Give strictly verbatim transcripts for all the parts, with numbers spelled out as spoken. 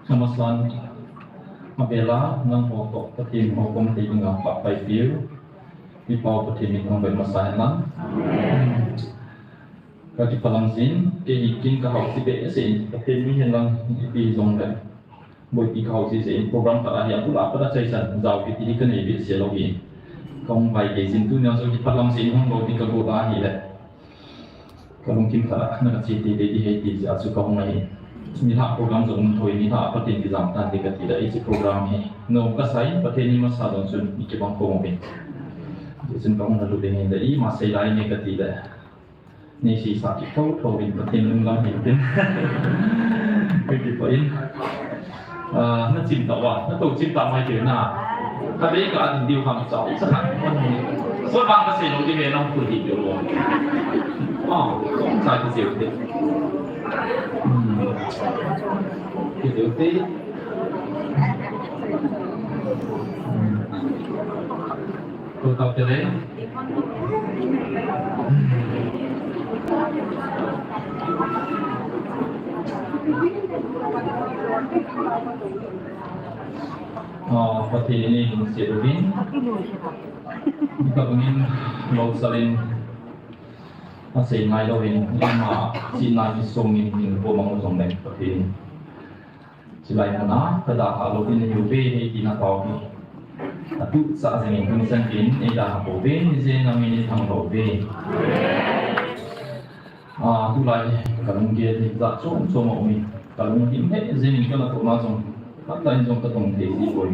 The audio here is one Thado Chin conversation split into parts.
Amasan, avela nangho toh Pathen ho kom thei dinga pah pai piu. I Pau Pathen min thangvah masa hen lang. Ka kipah lang jin, kei hi kin ka hausi behseh in, Pathen mi hen lang ipi jong le. Boipi ka hausi seh in, program khat ahi a, pula pada chaisan, jao kiti hi ka nei behseh lou hi. Ka hung vai kei jin, tunia jong kipah lang jin, hung lou ding ka got ahi le. Ka lungthim khat a, na ka che teitei ding ahi ti jeh a chu ka hung ahi. Nilhah program jong um thou in, nilhah Pathen kijam tan te ka ti le, hiche program hi. Nom ka sa in, Pathen in masa jong chun, i kibang khom uvin. Hichun ka hung na lut ding ahi le, ima sei lai nge ka ti le. Nei seisah kit thotho in Pathen lunglam hin tin. Ka kipah in. Ah, na chim tah uva, na tou chim tah mai kei na. Ka bei ka adin diu ham chau, sa khat. So bang ka sei lou ding ve nang phu hi diu. Ah, sa ki sei ding. Hmm. Ki diu te. Hmm. Tou tau te le. Ah, Pathen in eilungset uvin. Kabang in lou salin asei ngai louvin, ima chihna kisongin hin ko mang u jong leng Pathen in. Chulai muna, ka daha lou ding ahiuve, hei tina tao hi. Atuh chah jengin hung chan kin, ei daha pouve, ni jeng a min i thang louve. Ah, tulai, ka lunggel hi jat chom chom a um in, ka lungthim he jengin ka natohna jong, ka tain jong ka tong thei ji poi.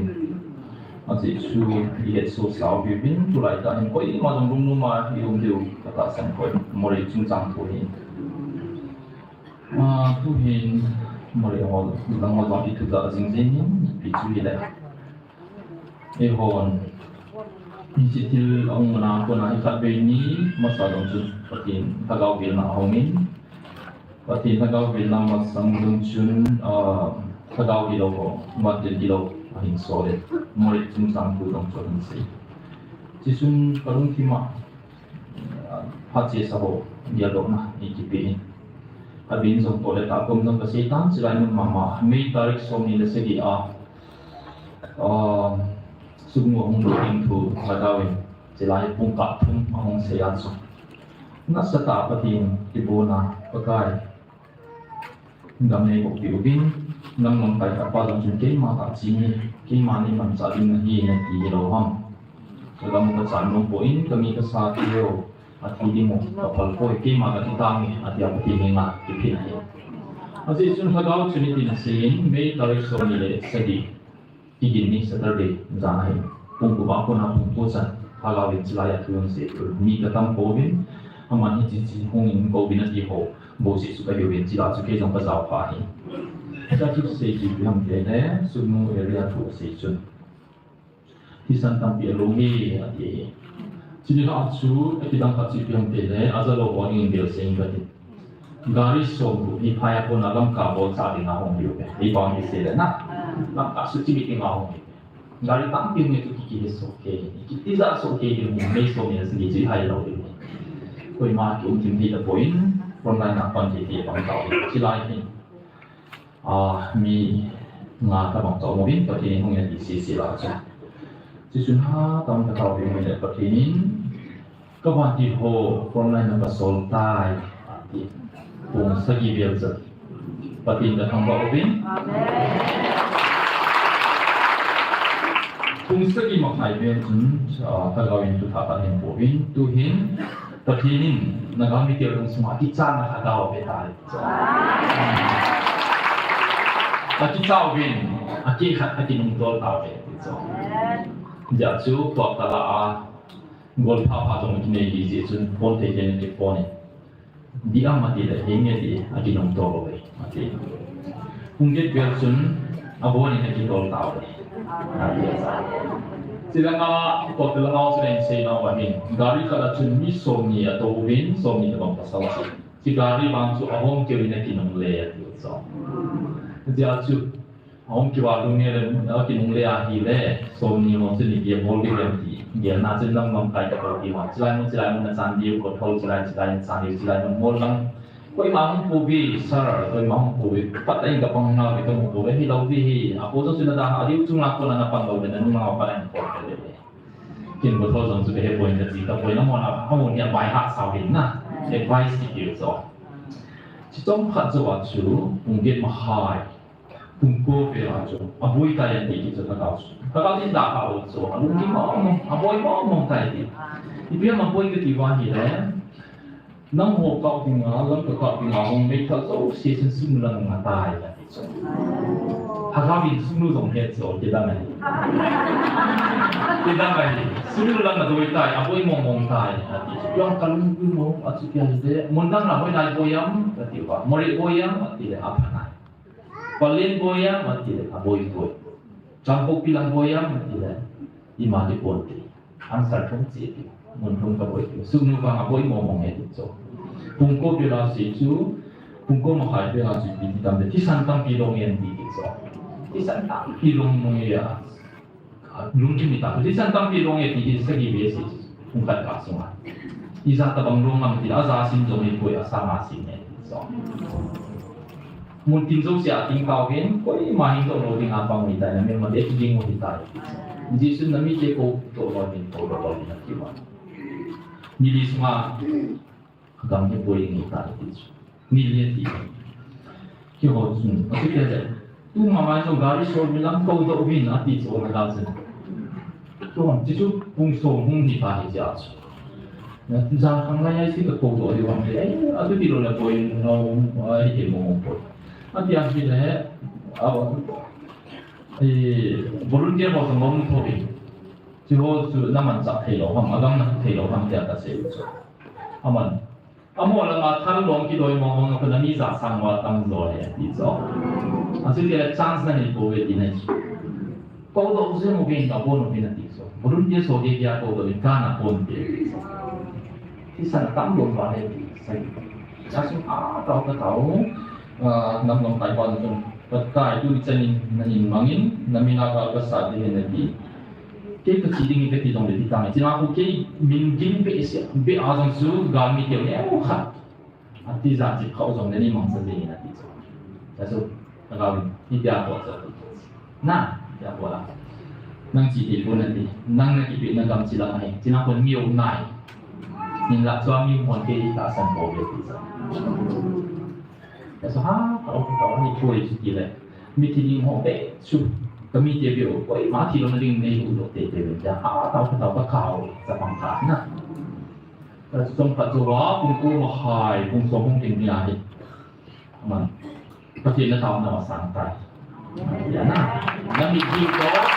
Ajeh chu, i het sosa uvin, tulai tah hin koima jong lungnom a i um diu, ka tahsan poi, Moreh chungchang thu hi. Ah, tuhin, Moreh ho, lang ho jong i thu jah jing jing in, ipi chu hile. Eihon, hiche thil ahung mana kona hi khatvei ni masa jong chun Pathen Lhagao vilna ahung in. Pathen Lhagao vilna masang jong chun, ah, Lhagao gilou ho, vantil gilou ahin sol in. Moreh chungchang thu jong chu ahin sei. Hichun ka lungthim a, phat chesa ho, geldohna, i kipe in. Abin jong toh le tah kom jong ka sei tan, chulai mun mama, May tarik somni le sagi a, ah, Sugnu ahung lut ding thu, Lhagao in, chulai pung kah thum ahung sei a chu. Nasatah a Pathen kibon a, Pakai. Damna nei boh peh uvin, nang lamkai tah pa jong chun keima tah ching hi, keima nei manchah ding nahi nati hilou ham. Ka gam ka chan nom poi, ka mi ka sa teu, athi ding u ka phal poi, keima ka thi tange, atia Pathen henga kiphin ahi. Ajeh chun Lhagao chun hitin asei in, May tarik somni le sagi. Kigin ni Saturday, jan ahi. Pung ko ba ko na pung ko chan, Lhagao in chulai a thu jong sei, mi ka tam pouvin, aman hiche che hung in ko uvin ati ho, bou sei chu ka hiuvin, chulai chu kei jong ka jao pha hi. Ka chu sei chu ipi ham tile, Sugnu area thu asei chun. Thisan tampi along e, ati hi. Chulai a chu, akidang khat chu ipi ham tile, ajalou ho ding in bel sei in ka ti. Gari som gup hi phai a kona Lamka bol cha dinga hung diu ve. Ei bang hi sei le na. Lamka su chimi dinga hung diu ve. Gari tampi hung e tu ki ki hi so ke. Ki ti ja so ke diu ni, May somni le sagi chu i hai lou diu ni. Koima ki um thim thei tapoi, frontline a pan thei thei bang tau. Chulai hi. Ah, mi nga tabang tau mo vin, Pathen in hung in ati sese la chu. Chuchun ha tam ka tau vin le Pathen in, ka vantil ho frontline a ka sol tai, ati. Pung sagi vel chan. Pathen ka thangvah uvin. Pung sagi makhai vel chun, ah, ka gao in tu tha ka hin po vin, tu hin, Pathen in, na gam mi tel dong sunga kicha na kha gao ve tai. Akicha uvin, akikhat akinung tol tauve, ti chu. Hijeh chun, tua tala a, gol pha pha jong kinei hi jeh chun, phone thei thei in kiphone in. Di am ati le, henge ti, akinung tol uve, ati. Pung get vel chun, abon in akitol tauve, ati. Chulanga, tua tala a, chun in sei nau ahin, gari khat a chun mi somni atou uvin, somni tabang pasal chu. Hiche gari vang chu ahom keu in akinungle ati chu. Hijeh chun ahom keu a lungnge le akinungle ahile, somni ho chu ipi abol ding ham ti. Gelna chun lam lamkai tah kati vang. Chulai mun, chulai mun achan diu, kothol chulai, chulai achan diu, chulai mun mol lang. Koima hung pouve, sir, koima hung pouve, phat in kapang nau ve kamu pouve, hilou ve hi, apo jong chu nadan a diu chunga kona napang lou ve, nanung a pat in kapo ve. Kin bo tho jong chu kahe poi, kachi tapoi, namona, amon hi a by heart sao hin na, advice kiti chu. Chuchom khat jou a chu, pung get ma hai. Pung ko vel a chu, aboi tai ati chu lhagao chu. Lhagao in da kha u chu, alungkim mong mong, aboi mong mong tai ti. Ipi ham aboi kati uva ahile, nangho kah dinga, Lamka kah dinga, hung meithal jouse chun sungnu lang a tai ati chu. Lhagao in sungnu jong het chu, kidang ahi. Kidang ahi. Sungnu lang a doi tai, aboi mong mong tai ati chu. Jong kalungput mo, achu tia hite, mun dang a boi nai boi am, kati uva. Moreh boi am, ati le, apha nai. Pallel boi am ati le, aboi boi. Kangpokpi lang boi am ati le, ima ding boi ti. Answer thum che ti. Mun thum kaboi ti. Sungnu vang aboi mong mong e ti chu. Pung ko vel a sei chu, pung ko makhai vel a chu ipi ti tam le, thisan tampi long e ti ti chu. Thisan tampi long mong e a. Lungkim i ta, thisan tampi long e ti hi sagi ve sei, pung khat kah sunga. Ija tabang long ngam ti, aja sim jong hipoi, asanga sim e ti chu. Mun tin jouse a ting tau hen, koima hing doh lou dinga pang hi tai, na melma te kiding u hi tai ti chu. Jesun namite kou doh lou din, kou doh lou din ati uva. Nili sunga Agam hi boi ngai tai ti chu. Nili ati. Keiho chun, achu tia le. Tu mama jong gari showroom lang kou doh uvin ati chu lhagao chun. Tu ham, chuchu pung som hung hi ta hi tia chu. Jan khang lai a isi kakou doh diu ham ti. Ai, atu ti lou le boi, no, ai, ti mo mo boi. Ati a ti le, a, ai, volunteer ho jong mo mo boi. Chuho chu namanchah thei lou ham, agam na thei lou ham tia kasei chu. Aman. Amaho langa thal lom kidoi mong mong a kona mi ja sang uva tam jo ahi ati chu. Achu tia le chance nanei pouve ti nahi chu. Kou doh jeng uvin, kabon uvin ati chu. Volunteer ho gei gei a kou doh in kana pon ti ati chu. Thisan tam lom uva ahi ati chu. Achu a tao ka tao. Ah, nam lamkai pa jong. Pakai tu chan in na hin mangin, na min a gal kasa ding ahi nati. Kei kachi ding kati jong le ti tang. China khu kei min ging behseh, beh a jong chu galmi teu neo khat. Ati ja chi khau jong le nei mangcha ding nati chu. Cha chu, na gal in, hitia ko cha ti. Na, hitia ko la. Nang chi ti ko nati. Nang na kipehna gam chi lang ahi. China khu mi um nai. Hinla chua mi um hon kei tahsan pouve ti chu. Kaso ha, ka um, ka um, ni poi chu ti le. Mithi ding ho beh chu. Ka mite beh u, koima thi louna ding nei u lo te te le. Ja ha, tao ka tao ka kao, chapang ka na. Ka chu chom khat chu va, pung ko makhai, pung som hung ding ni ahi. Aman. Pathen na taona asang tai. Ya na. Na mit diu toh.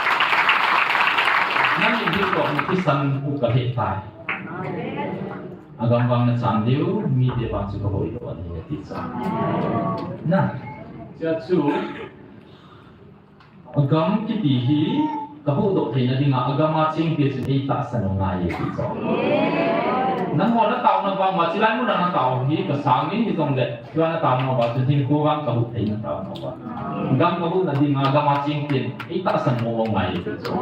Na mit diu toh, mi thisan u kahe tai. Agam vang nachan diu, mite vang chu kahoi lou ahi ati chu. Na, tia chu, agam kiti hi, kahuhdoh theina dinga, agam a chengte chun eitahsan u ngai ati chu. Nangho nataona vang uva, chilai muna natao hi, kasang in hijongle, chua nataona uva, chun hinkho vang kahuh theina taona uva. Gam kahuhna dinga, agam a chengten eitahsan mong mong ngai ati chu.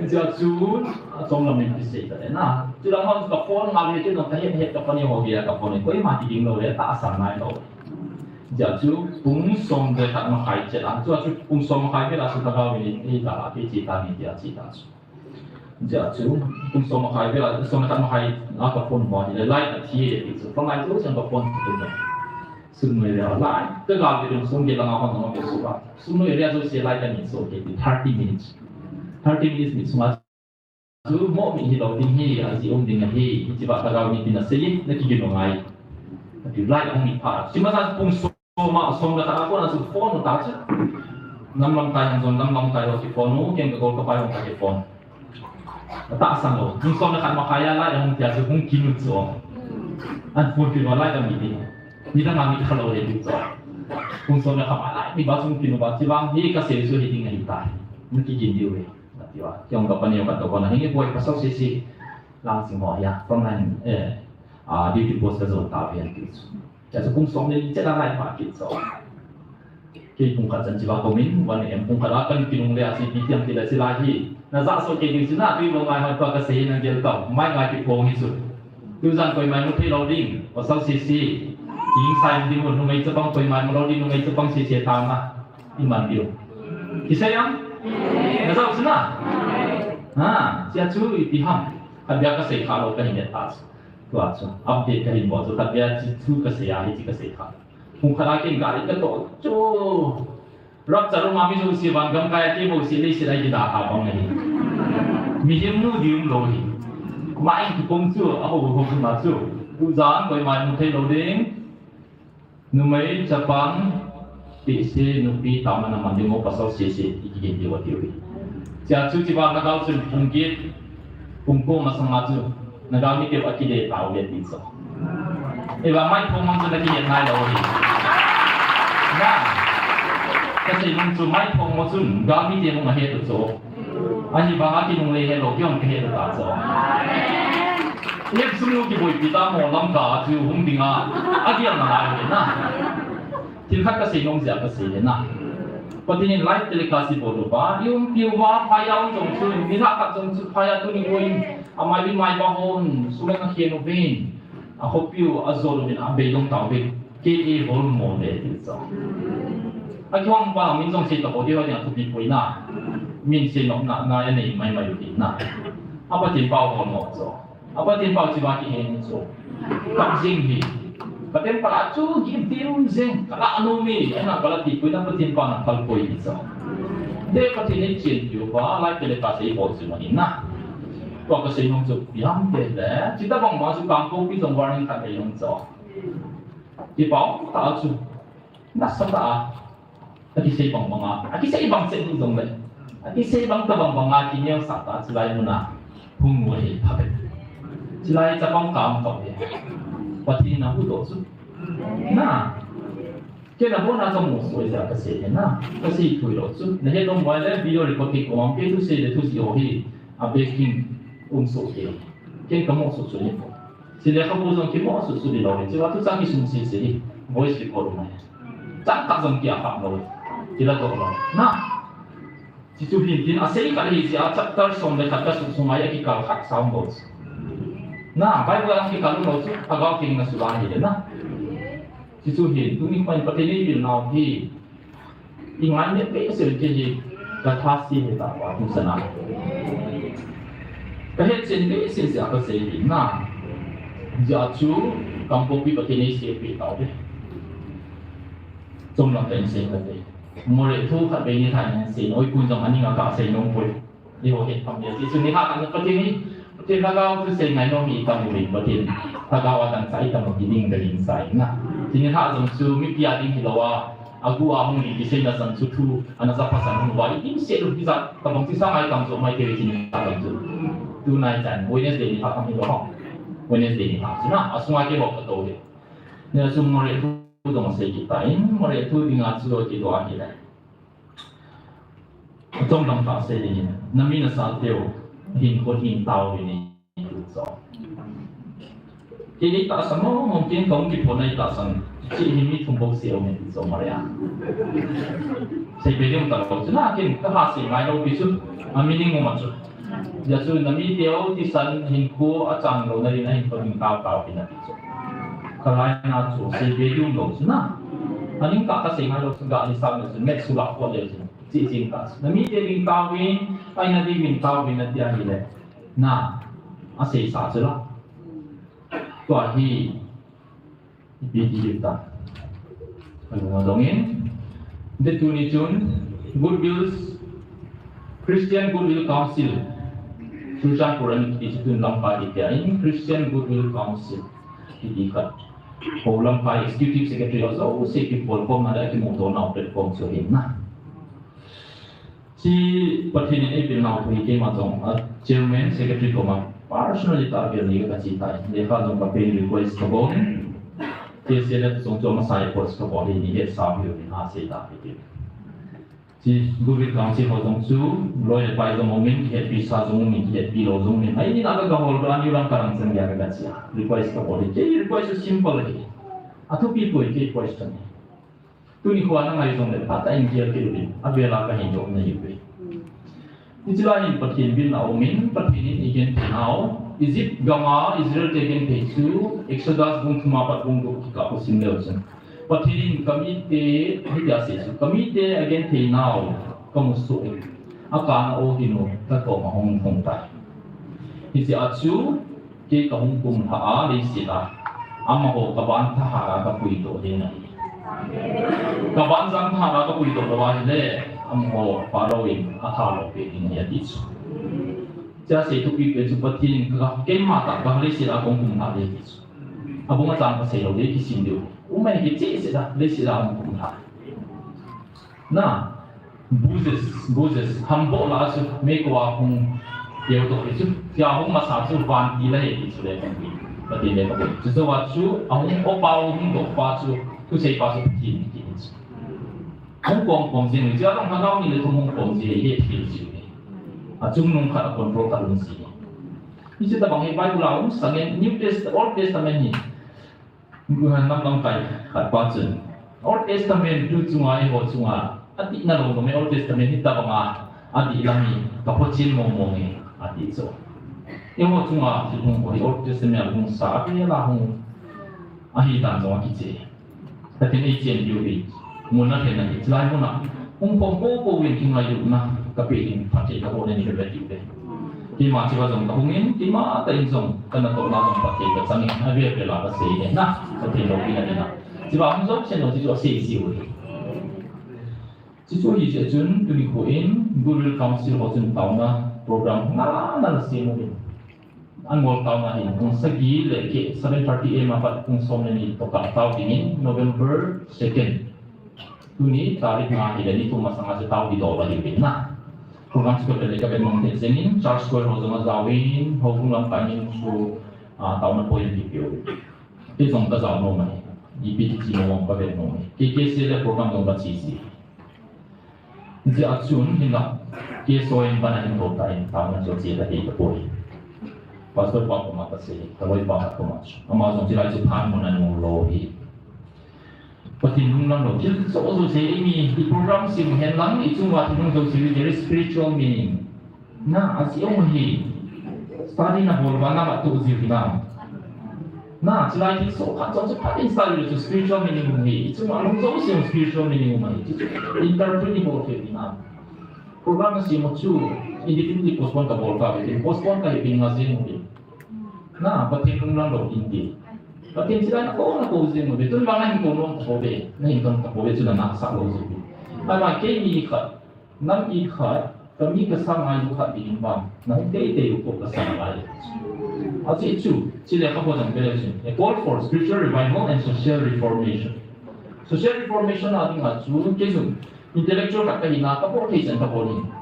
Tia chu, achom lam in kisei tale na. Chulai muna ka phone ngai le, chun kahet het ka phone ho geiya ka phone, koima kiging lou le, tahsan ngai lou. Tia chu pung som le khat makhai chet a, chua chu pung som makhai vel a chu ka gao in, ei ta la, kei chi ta ni tia chi ta chu. Tia chu pung som makhai vel a, som le khat makhai a ka phone mo ni le light athi e ti chu. Phone light chu chang ka phone tu tu. Sum noi le light. Ka gao ve ding sum ge la nga phone mo ke su ba. Sum noi le chu se light ka ni so ke ti thirty minutes. Thirty minutes ni sum a Chu mo mi hilou ding hi, aji um ding ahi, hiche va ka gao ni tin asei, na kigin u ngai. Ati lai ahung hi pha. Chima sa pung som a, som le khat a kon a chu phone u ta chu. Nam lamkai hung jon, nam lamkai ho chu phone u, ken ka gol ka pai hung ka phone. Atahsan lou. Pung som le khat makhai a lai ahung tia chu hung kin u chu. An phone pi va lai ka mi ding. Nidang a mi kha lou le ding chu. Pung som le khat a lai mi va chu hung kin u va, chi vang hi ka sei chu hi ding ahi ta. Na kigin diu ve. Ati uva, kei jong ka paneo khat ka kon a, hinge boi pasal sese, lang sing ho hia, front line, eh, ah, duty post ka jon tauve ati chu. Tia chu pung som le li chet a lai pha kit chu. Kei pung khat chan chiva komin, one A M pung khat a kan kinung le a chi pi tiam ti le chi lai hi. Na ja so kei ding chu na tui lo ngai hon pa ka sei na gel tau, mai ngai ki phong hi chu. Tujan koima imu thei lou ding, pasal sese. King sai ding, numei chapang koima imu lou ding, numei chapang sese tana. Iman diu. Kisei am? Najou sina? Ha, sia chu iti ham. Khat bia kasei kha lou kahin et ta chu. Tua chu. Update kahin bol chu. Khat bia chu kasei a, hiche kasei kha. Hung khat a kin gari kato chu. Rapture room a mi jouse vangam kai a kibol se lei se lai kida ha bang ahi. Mihem nu diu lou hi. Mai kipom chu aho ho ma chu. Tujan koima imu thei lou ding. Numei chapang sese nupi tama naman ding o pasal sese ikigen diu atiu hi. Sia chu chiva lhagao chun phung kit. Pung ko masanga chu. Nagalmi teu akile tauve ti chu. Eiva mai phong mo chu nakihet nai lou hi. Na. Kasei nom chu mai phong mo chun galmi te hung ahet u chu. Ahivanga kinungle helou kihong kahet u ta chu. Iem sung nu kiboipi ta mo lam ka chu hung dinga. Agel na lai na. Thil khat kasei nom jeh a kasei le na. Pathen in live telecast ibol uva, i umpi uva, phai a um jong chu, nilhah khat jong chu, phai a tuni hin, amai bi mai ba hon, sum le na khen uvin, akhopiu, ajol uvin, abeidong tauvin, kei eibol mo le ti chu. Akihong pa, min jong sei tapou, ti ho ding a thupi poi na. Min sei nom na, na, anei mai mai uvin na. A Pathen pao hol mo chu. A Pathen pao chiva kihen chu. Kap jing hi. Pathen pao chu give them jing. Kala anu mi. Ana kala ti pui na Pathen pao na phal poi hi chu. De Pathen in chen piu va lai pele ka sei bol chu ma hin na. Tua kasei nom chu piang te le. Chita bang ma chu Kangpokpi jong warning khat kahin chu. Ti pao ta chu. Nasa ta a. Akisei bang banga, akisei bang seh ni jong le. Akisei bang ta bang banga kinel sa ta chilai muna. Hung mo he pha be. Chilai chapang kam tau he. Pathen na hu doh chu. Na. Kei na bona ka mu soi ja kasei he na. Kasei thui lou chu. Na he dong bai le video recording ko mang kei thu sei le thu si ho hi. A backing um so ke. Kei ka mo so chu ni. Chule ka bu jong kimo su su di lou. Chule tu chang ki sum si si. Voice record mai. Chang ka jong ki a kap lou. Kila to lou. Na. Chuchu hin tin asei ka hi si a chapter som le khat ka su su mai a kikal khat sound box. Na, Bible ang kikal lou chu, agao king na su la hi le na. Chuchu hin, tuni kwan Pathen in eipil nau hi. I ngainat behseh u kei hi, ka tha si hi ta pa tu sana. Ka hetchen behseh seh a ka sei hi na. Hijeh chun, Kangpokpi Pathen in eiseipeh tauve. Chomlam tah in sei kate. Moreh thu khat vei nilhah in sei, oi kun jong aning a ka sei nom poi. Eiho het tham dia. Ti chu nilhah khat na Pathen in, Pathen lhagao thusei ngai nom hi tam uvin Pathen lhagao a dangchah i tam u ti ding ka ginsai na. Ti nilhah jong chu mipi a ding hilou a, agu a hung ling kiseina chan chu thu, ana ja phasan hung uva, i ding seh u hijat, tabang chu sa ngai tam chu mai te ti nilhah jong chu. Tunai chan, Wednesday nilhah tam hilou hong. Wednesday nilhah chu na, asunga keiho ka tou le. Nia chu Moreh thu jong sei kit ta in, Moreh thu dinga chu kidoh ahi le. Chomlam tah sei ding in, na mi na sa teu, hin khut hin tao vin in, so. Kei nei tahsan mo, mo kin kong kiphon nei tahsan, chi hi mi thum bou sei o me ti so Maria. Sei pe ding ta lou, chu na kin ka ha sei ngai lou pi chu, a mi ning mo ma chu. Hijeh chun na mi teu thisan hinkho a chang lou na ding a hin khut hin tao tao pi na ti chu. Ka lai na chu sei pe ding lou chu na. A ning ka ka sei ngai lou chu ga ni sa na chu, met su la ko le chu. Chi chin ta. Na mi te ding tauvin, ai na ding vin tauvin na ti ahi le. Na, asei sa chu la. Tua hi, ipi ti ta. Ka lung a dong in. Te tuni chun, Goodwill, Christian Goodwill Council. Churachandpur a kiti chu tun Lamka kiti a in, Christian Goodwill Council. Kiti khat. Ho Lamka Executive Secretary ho jouse kikhol khom na le kimuto nau platform chu hin na. Chi Pathen in eipil nau thu hi keima jong a chairman secretary koma personally ta vel ni ka chi tai. Lekha jong ka pen request ka bol. Ti se le jong chu masa request ka bol hi ni het sa view ni ha sei ta pi ti. Chi Goodwill Council ho jong chu loi le pai jong umin, kihetpi sa jong umin, kihetpi lou jong umin. Ai ni na ka hol do ani lam ka rang chang ya ka chi a. Request ka bol hi. Kei request chu simple hi. A thupi poi kei question hi. Tuni kho a na ngai jong le, phat a in gel kit uvin, a vel a ka hin doh na hi uve. Hiche lai hin Pathen vil na um in, Pathen in i gen thei nau, Egypt gam a Israel te genthei chu Exodus bung thum a pat bung gup kikah a sim leu chun, Pathen in, "Kamite," hitia asei chu, "Kamite agenthei nau kamu soh in, akana ogin u kakom a hung hung tai. Hiche a chu kei kahung kumlha a leiset a, amaho kaban thahat a kapuidoh ding ahi. Kaban jang thahat a kapuidoh lou ahile, amaho Pharaoh in athat lou peh ding ahi," ati chu. Hiche a asei thupi pen chu Pathen in ka, keima tah a leiset a kahung kumlha ding ati chu. Abung a chang kasei lou ding, kisim diu. Um ahi, kicheh cheh a leiset a hung kumlha. Na, Moses, Moses, hamboh lah a chu meikol a hung keu toh hi chu, tia hung masa chu vantil ahi ti chu le kan ti. Pathen le ka boi. Chuche jou a chu, ahung opa u hung doh pa chu, thusei pa chu Pathen ti chu. Hung kom kom jing, hiche a jong lhagao ni le thum hung kom jing, he thil jing. Achungnung khat a control khat um jing. Hiche tobang hi Bible a um sangin New Test-, Old Testament hi. Nam lamkai khat pa chun, Old Testament tu chunga, eiho chunga, adihna lou nom e, Old Testament hi tobang a, adih lam hi, ka phochen mong mong e, ati chu. Eiho chunga, thil hung ho hi Old Testament a hung sa, avel a hung, ahi dan jong akicheh. Pathen in eichen diu hi, mun a lhen ahi, chulai mun a, hung khom popo uvin kingailutna, kapeh ding phatthei kaboh in ahi ve ti ve. Keima cheh a jong kahung in, keima tah in jong, kanatohna jong phatthei kachang in, avel vel a kasei ahi na, Pathen loupina ding a. Chua hung jou chen lou, chuchu asei jiu ahi. Chuchu ahi jeh chun, tuni kho in, Goodwill Council ho chun taona program nana la sem uvin. Annual taona hi pung sagi le keh seven thirty A M a pat pung som le ni tokah tao dingin November second. Tuni tarik nga hile ni thum masanga chu tao ding doh ahi uvin na. Program chu kavet le kavet nom thei jengin, church choir ho jong ajaovin, houbung lamkai in chu, ah, taona point kipe u. Kei jong kajao nom ahi. Ipi ti chi nom kavet nom ahi. Kei kei se le program jong kache ji. Hijeh a chun hinlah, kei soh in ban a hin lou ta in, taona chu che ta thei tapoi. Pastor pa koma kasei, kaloipa khat koma chu. Ama jong chulai chu phat mun a nung lou hi. Pathen lunglam lou, thil jouse, eimi, i program sim hen lang, i chunga thil jouse, there is spiritual meaning. Na, ajeh chu hi, study nabol uva, natoh jiu hinam. Na, chulai thil soh khat jouse chu phat in study le chu spiritual meaning um ahi. Chunga lhung jouse spiritual meaning um ahi. Chu, chu interpret nabol thei hinam. Program nasem u chu, indefinitely postpone kabol kha uve, postpone kahi pin nga jeng uve. Na, Pathen lunglam lou in ti. Pathen chulai nakou, nakou jeng uve. Tun vang nahin kou nom tapouve. Nahin kou tapouve, chuna nasah lou jeng uve. Ama keimi khat, nam i khat, kami kasa ngailu khat dingin vang, nahung teitei u ko kasa ngai. Ajeh chu, chule kha ho jong bele chu. A call for spiritual revival and social reformation. Social reformation a dinga chu, kei jong intellectual khat kahina, kabol thei chan kabol in.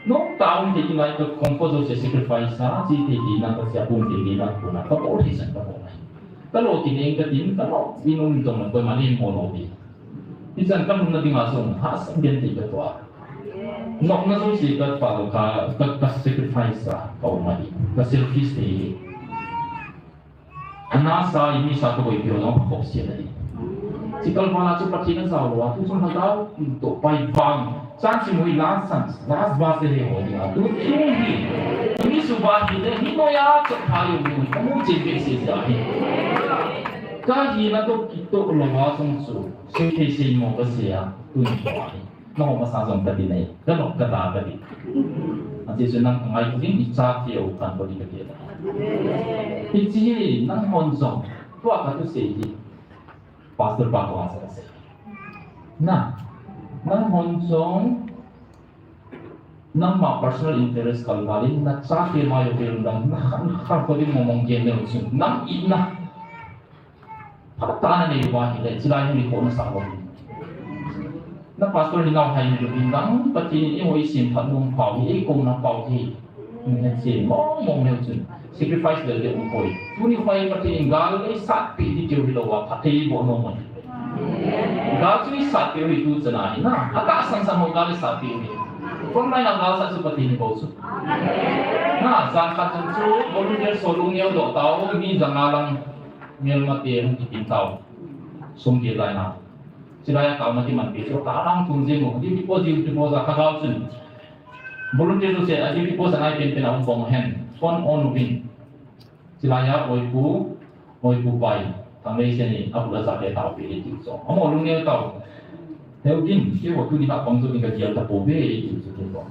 Nom tah um thei dinga ka comfort zone se sacrifice a, che thei dinga ka sia pum thei dinga kona, kabol thei chan kabol in. Kalo kineng katin, kalo in um tong na koima nei mo lou ding. Hichan kalhunna dinga jong hahsat genthei katoh a. Nopna jouse kapha lou ka, ka, ka sacrifice a, ka um ahi, ka selfish thei hi. Ana sa, eimi sa kaboipi ho jong akhop se ahi. Chikal vala chu Pathen ajao lou a, tu chun lhagao toh pai vang. Chan chimui last chance, last verse le ho dinga. Tu chung hi, eimi suba hile, mi noiya chot pha jong mi, kamu chen behseh jeh ahi. Kahina toh kitoh louva jong chu. Sei thei sei mo kasei a, tuni kho ahi. Nangho masa jong kati nai, kanop kata kati. Ajeh chu nang kangai kho jing, ichate u kan kho ding kati. Hiche hi nanghon jong, tua kathusei hi. Pastor pa koma sa kasei. Na, nanghon jong, nangma personal interest kalval in, nachate ma jong vel dang, nakhan kho ding mong mong gen leu chun, nang itna. Phatah a nanei uva ahile, chulai hung nikho nasah lou. Na pastor hinau hai ni lou ding dang, Pathen in eiho eisemphat nom pau hi, eikou nom pau hi. Nachen mong mong leu chun, sacrifice leu ding um poi. Tuni khoi Pathen in gal eisatpeh ding keu hilou a, phatthei eiboh nom u ahi. Gal chu eisatpeh u hi tu chan ahi na, atahsan san ho gal eisatpeh u hi. Frontline a gal sat chu Pathen hi bou chu. Na, jan khat chun chu, volunteer ho lungneo doh tau, mi janga lang. Melmate hung kitin tau. Sum kit lai na. Chulai a taona kimanpi chu, ta lang thum jing u. Duty post, duty post a lhagao chun. Volunteer jouse a duty post a nai pen pen a hung bong hen. Phone on uvin. Chilai a oipu, oipu pai, Thangleisen in, abu la sa ke tao pe ti so. Amo lung ne tao. Heu kin, ke wo tu ni ka pang zo ni ka dial ta po be ti so ti so.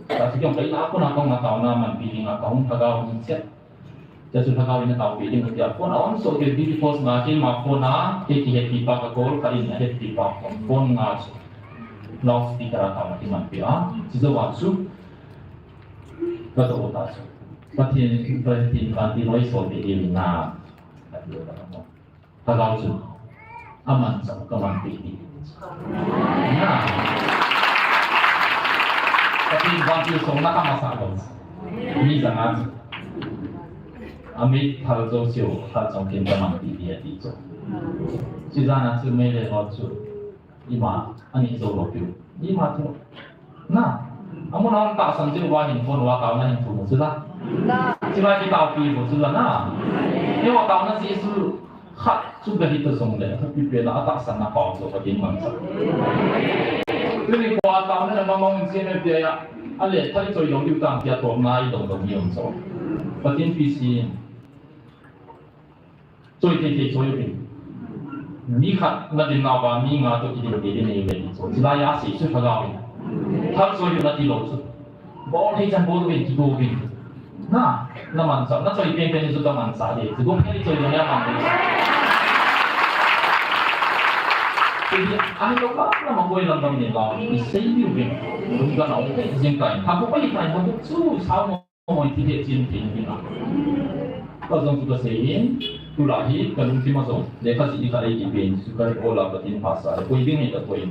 Ta si kiong kai na ko na kong na tao na man pi ni na ka hung ka ga hung chet. Cha su thagau in a tao pe ding tia phone a on so ke di post ma ke ma phone a ke ki happy pa ka call ka in a happy pa phone phone nga chu loudspeaker a tao ma ki man pe a. Chi zo wa chu ka to ta chu. Pathian Pathian kan ti noi so pe ding na. Ka ti ta mo. Thagau chu aman chang ka man pe ding. Na. Ka tin vang chu song na ka masa lo. Mi jang a chu. Ami thal jo siu, thal chang kin ka man pe ding a ti chu. Chi jan a chu mei le ho chu. Ima, ani zo lo piu. Ima chu. Na. Amun a hung tahsan chu wa hin phone wa tao na hin thu mu chu la. Na. Chi wa ki tao pi mu chu la na. Ni wa tao na si su khat chu ga hi ta zong le, ka pi pe na a tahsan na pau chu ka ding man sa. Tuni ko a tao na ma mong si me pe ya. A le thai choi dong diu tang tia to na i dong dong ni om so. Pathian pi si. Choi thei thei choi uvin. Mi khat na din nau va mi nga to kidin te din nei uvin. Chilai a si su thagau uvin. Thal choi uvin na ti lo chu. Bol thei chan bol uvin kigo uvin. Na, na man sa, na choi pen pen chu ka man sa de. Chu go pen choi uvin ya man de. Chu di ai lo ka na ma koi lam dam ni la. I sei ni uvin. Lung ka na uvin jing kai. Tha ko pai kai mo chu sao mo. Hoi ti he chin ti ni na. Ka zong tu ka sei in, tu la hi, ka lungthim a zong, le ka si ka ei ki pen, su ka o la ka tin pha sa, koi ding ni ka koi.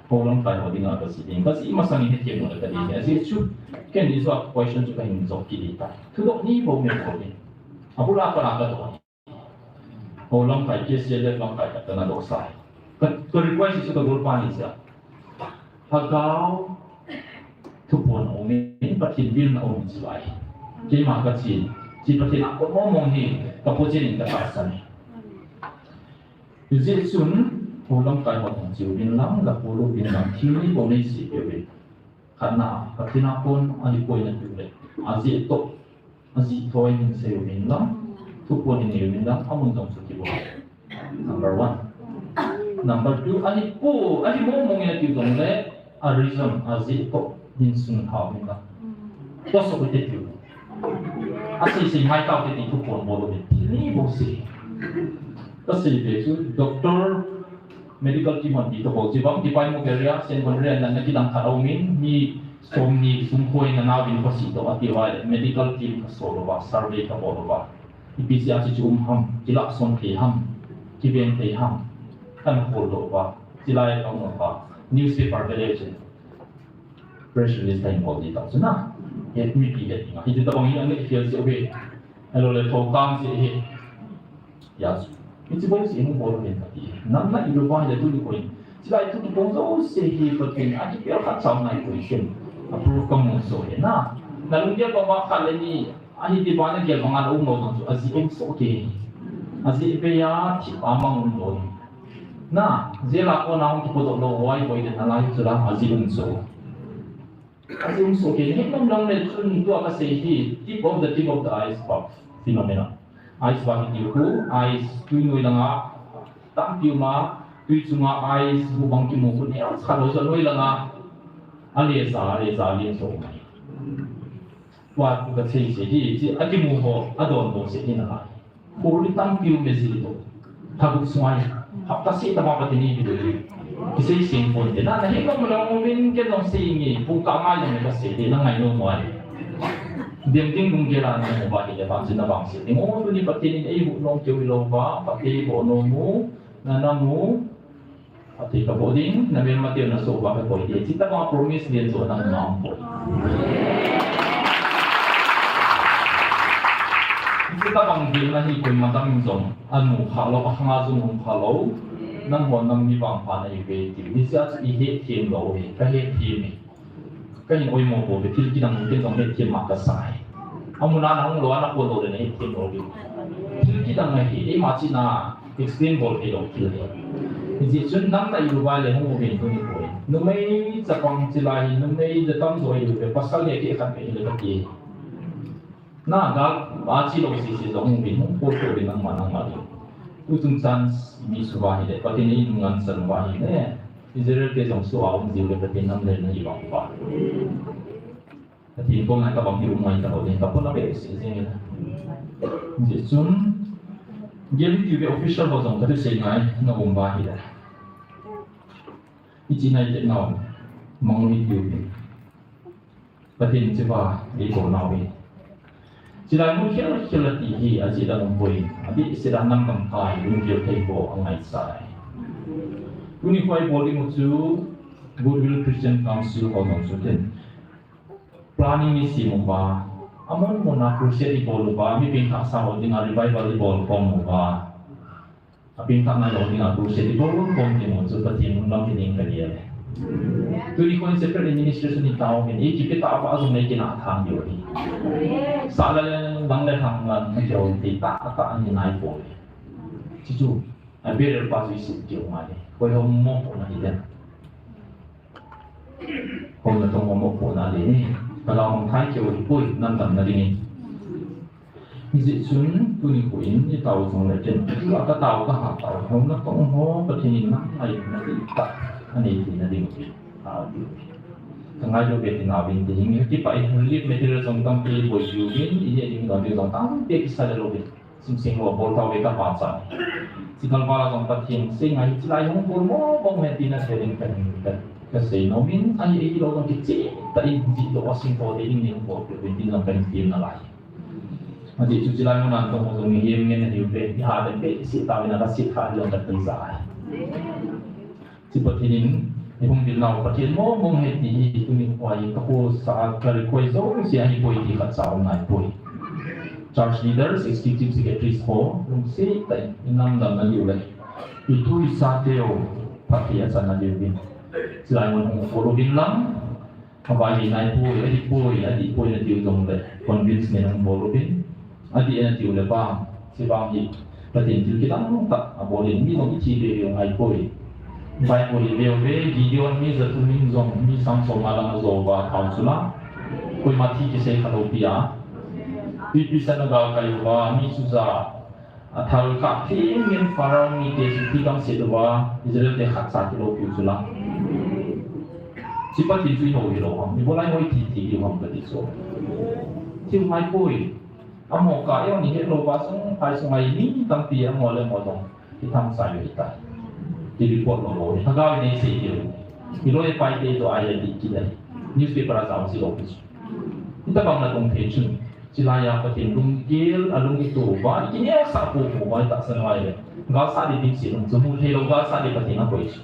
Ko lam kai ho ding a ka si ding, ka si ma sang ni he ke mo ka ding, a si chu, ken ni zong question chu ka hin zong ki ding ta. Tu dok ni bo me ko ni. A bu la ka la ka to ni. Ho lamkai, K C L F lamkai khat kana doh sa. Ka, ka request chu ka gol pa ni sia. Thagau thuphon um in, Pathian bilna um in chilai. Keima ka chin, chi Pathian a ko mong mong hi, ka po chin in ka tahsan. Hijeh chun, ho lamkai ho thang chiu bin lang, la po lo bin lang, thil ni ko nei si pe bin. Khatna, Pathian a kon, a hi ko in a tu le. A jeh to. A jih thoi hin sei uvin lang, thuphon hin nei uvin lang, amun jong chu kibol. Number one. Number two, ahi pu, ahi mong mong in ati jong le, a reason, a jih toh hin sun tha uvin lang. Tua so ute tiu. A sei sei mai tau te ti thuphon bol uvin. Thil ni bol sei. Ka sei ve chu, doctor, medical team hon ti toh bol chu, bang ti pai mo ke ria, sen bon ria, na, na kidang khat a um in, mi, Som ni sung khoi na nau in khosi to ati vai le medical team ka sol lova, survey ka bol lova. Ipi sia chu chu um ham, kila son thei ham, kiveng thei ham, kan khol lova, chilai ka um lova, newspaper vele chun press release ka in bol di ta chu na. He mi pi he nga. Hiti ta bang hi ang le fiel se ve. Hello le thokam se he. Ya chu. Hichi bol si hung bol pen kati. Nam na ilu ba ya tu ni koi. Chilai tu tu bong zo se hi pa pen a ki pel khat cham nai koi ken. Approve ka mu so he na. Na lung dia ba ba khat le ni. A hi ti ba na gel ba nga lo no chu a ji um so ke. A ji pe ya ti pa mang um lo. Na, je la ko na hung ki po do lo wai koi de na lai chu la a ji um so. A ji um so ke ni nom long le chun tua ka sei hi tip of the tip of the iceberg phenomena. Iceberg hi tiu khu, ice tui noi langa, tampi uma, tui chunga ice bu bang kimu khu neo khat lo sa noi langa, a le sa, a le sa, a le so mai. Tua khu ka sei se hi, chi a kimu ho, a don don se hi na lai. Khur tampi um e ji to. Tha gup sungai. Hapta seh tama Pathen in eipeh u ahi. Kisei seng ponte. Na, na hin bang muna um in ken jong sei nge. Pung kah ngai jong ka sei te, na ngai nom u ahi. Dem ding lung gel a na mu ba hile vang chin na vangset ding. O, tuni Pathen in eihuh nom keu hilou va, Pathen eihuh nom u, na na mu. Ati ka bol ding, na melmateu na soh uva ka koi ding. Chuti tobang promise lienjo nangma um poi. Chuti tobang ding na hi koima dang in jong, amu khalou, akhanga jong um khalou, nangho nangni vangpha nahiuve ti. Hiche a chu ihet them lou hi, kahet them hi. Kahin oimo pouve, thil kidang ken jong hetthem ma kasa e. Amun a nahung lou a, nakol lou le nahetthem lou diu. Thil kidang ahi, eima chihna explain bol thei lou thil ahi. Hijeh chun nang na ilu vai le hung uvin tuni poi. Numei chapang chilai hi, numei le tamjo ilu ve, pasal le keh khat ve le kati. Na gal a chi lo sisi jong hung bin hung pol pol bin nangma nangma ding. Tuchung chance mi suva hile, Pathen in ngan san uva hile, Israel te jong su a um jiu le Pathen nam le na hi vang uva. Pathen koma kabang hi um ngai talou ding, ka pona be si jing. Hijeh chun, Gary Tiu ve official ho jong kathusei ngai na um uva hile. Ichi nai te nau, mangui tiu ve. Pathen chiva, eikou nau ve. Chilai mun khel khel ati hi, achi dang um poi, adih seh a nam kam kai, lunggel thei ho, angaisah e. Tuni khoi bol ding u chu, Goodwill Christian Council ho jong chu ten. Planning i sem uva, amun mun a crusade i bol uva, mi pengthah sa ho dinga revival i bol khom uva. A pengthah nai lo dinga crusade i bol khom ding u chu Pathen lungdam hi ding ka gel e. Tuni khon separate administration i tao hin, i kipe tah uva jong nei kina thang diu hi. Sa le lang le hang lan ka gel ti tah tah ni nai poi. Chuchu, a bearer pa chu i sih diu ngai. Koi ho mo po na hi den. Hou natong ho mo po na le ni. Ka lau mang thai keu hi poi, nam dam na ding in. Hijeh chun, tuni khu in, i tao jong le ken. Ka tao, ka ha tao. Hou natong ho, Pathen in nang ngai na ti ta. Ani ti na ding. Tao ti. Ka ngai lo be ti na vin ti. Hing ki pa i relief material jong tampi boi ju vin, i ni ding jong tampi kisa le lo vin. Sing sing lo bol tau ve ka pa cha. Sikal vala jong Pathen sei ngai, chilai hung bol mo bol hen tina se ding ka, ka, ka sei nom in, ahi, ahi lo jong kicheh tah in ji lo a sing to de ding ni hung bol pe vin tin jong ka hin tina lai. Ajeh chu chilai mun a tong jong ni hem ngen ni ve, ni ha de pe si ta vin a ka si kha jong ka tin sa. Chi Pathen in, i hung bil nau Pathen mong mong he ti hi, tuni khoi, ka pu sa, ka ri khoi zo, si ahi poi ti khat sa um nai poi. Church leaders, executive secretaries ho, lungset tah in, i nam dam na diu le. I tu i sa teu, Pathen a chan na diu vin. Chilai mun hung ko lo vin lang, Avai hi nai poi, ahi poi, ahi poi na tiu jong le, convince ne nang bol uvin. Ahi na tiu le bang, si bang hi, Pathen thil kidang tah, abol in mi jong ithi be be ngai poi. Bible hi be be, Gideon mi jatu min jong, mi Samson ma lang ajo va thau chu la. Koima thi kisei kha lo pi a. Pi pi sa na gal kai va, mi su ja. Athal kha thim in Pharaoh mite chu thi kam set uva, Israel te khat cha kilo piu chu la. Chi Pathen chu i ho hi lo ham, i bolai hoi thi thi hi ham ka ti chu. Thiu ngai poi. Amo ka, eo ni het lo va sung, phai sung ai ni tampi amo le amo dong. Ki tham sai hi ta. Ki report lo lo. Thagau nei sei ki lo. Ki lo e pai te to ai le ti ki dai. Newspaper a jao si lo ki chu. Ita bang na tong thei chun. Chilai a Pathen lunggel, a lung i to va, i ki neo sa po po va, i ta sa ngai le. Gal sa di tim si lung, chu mu thei lo gal sa di Pathen a koi chu.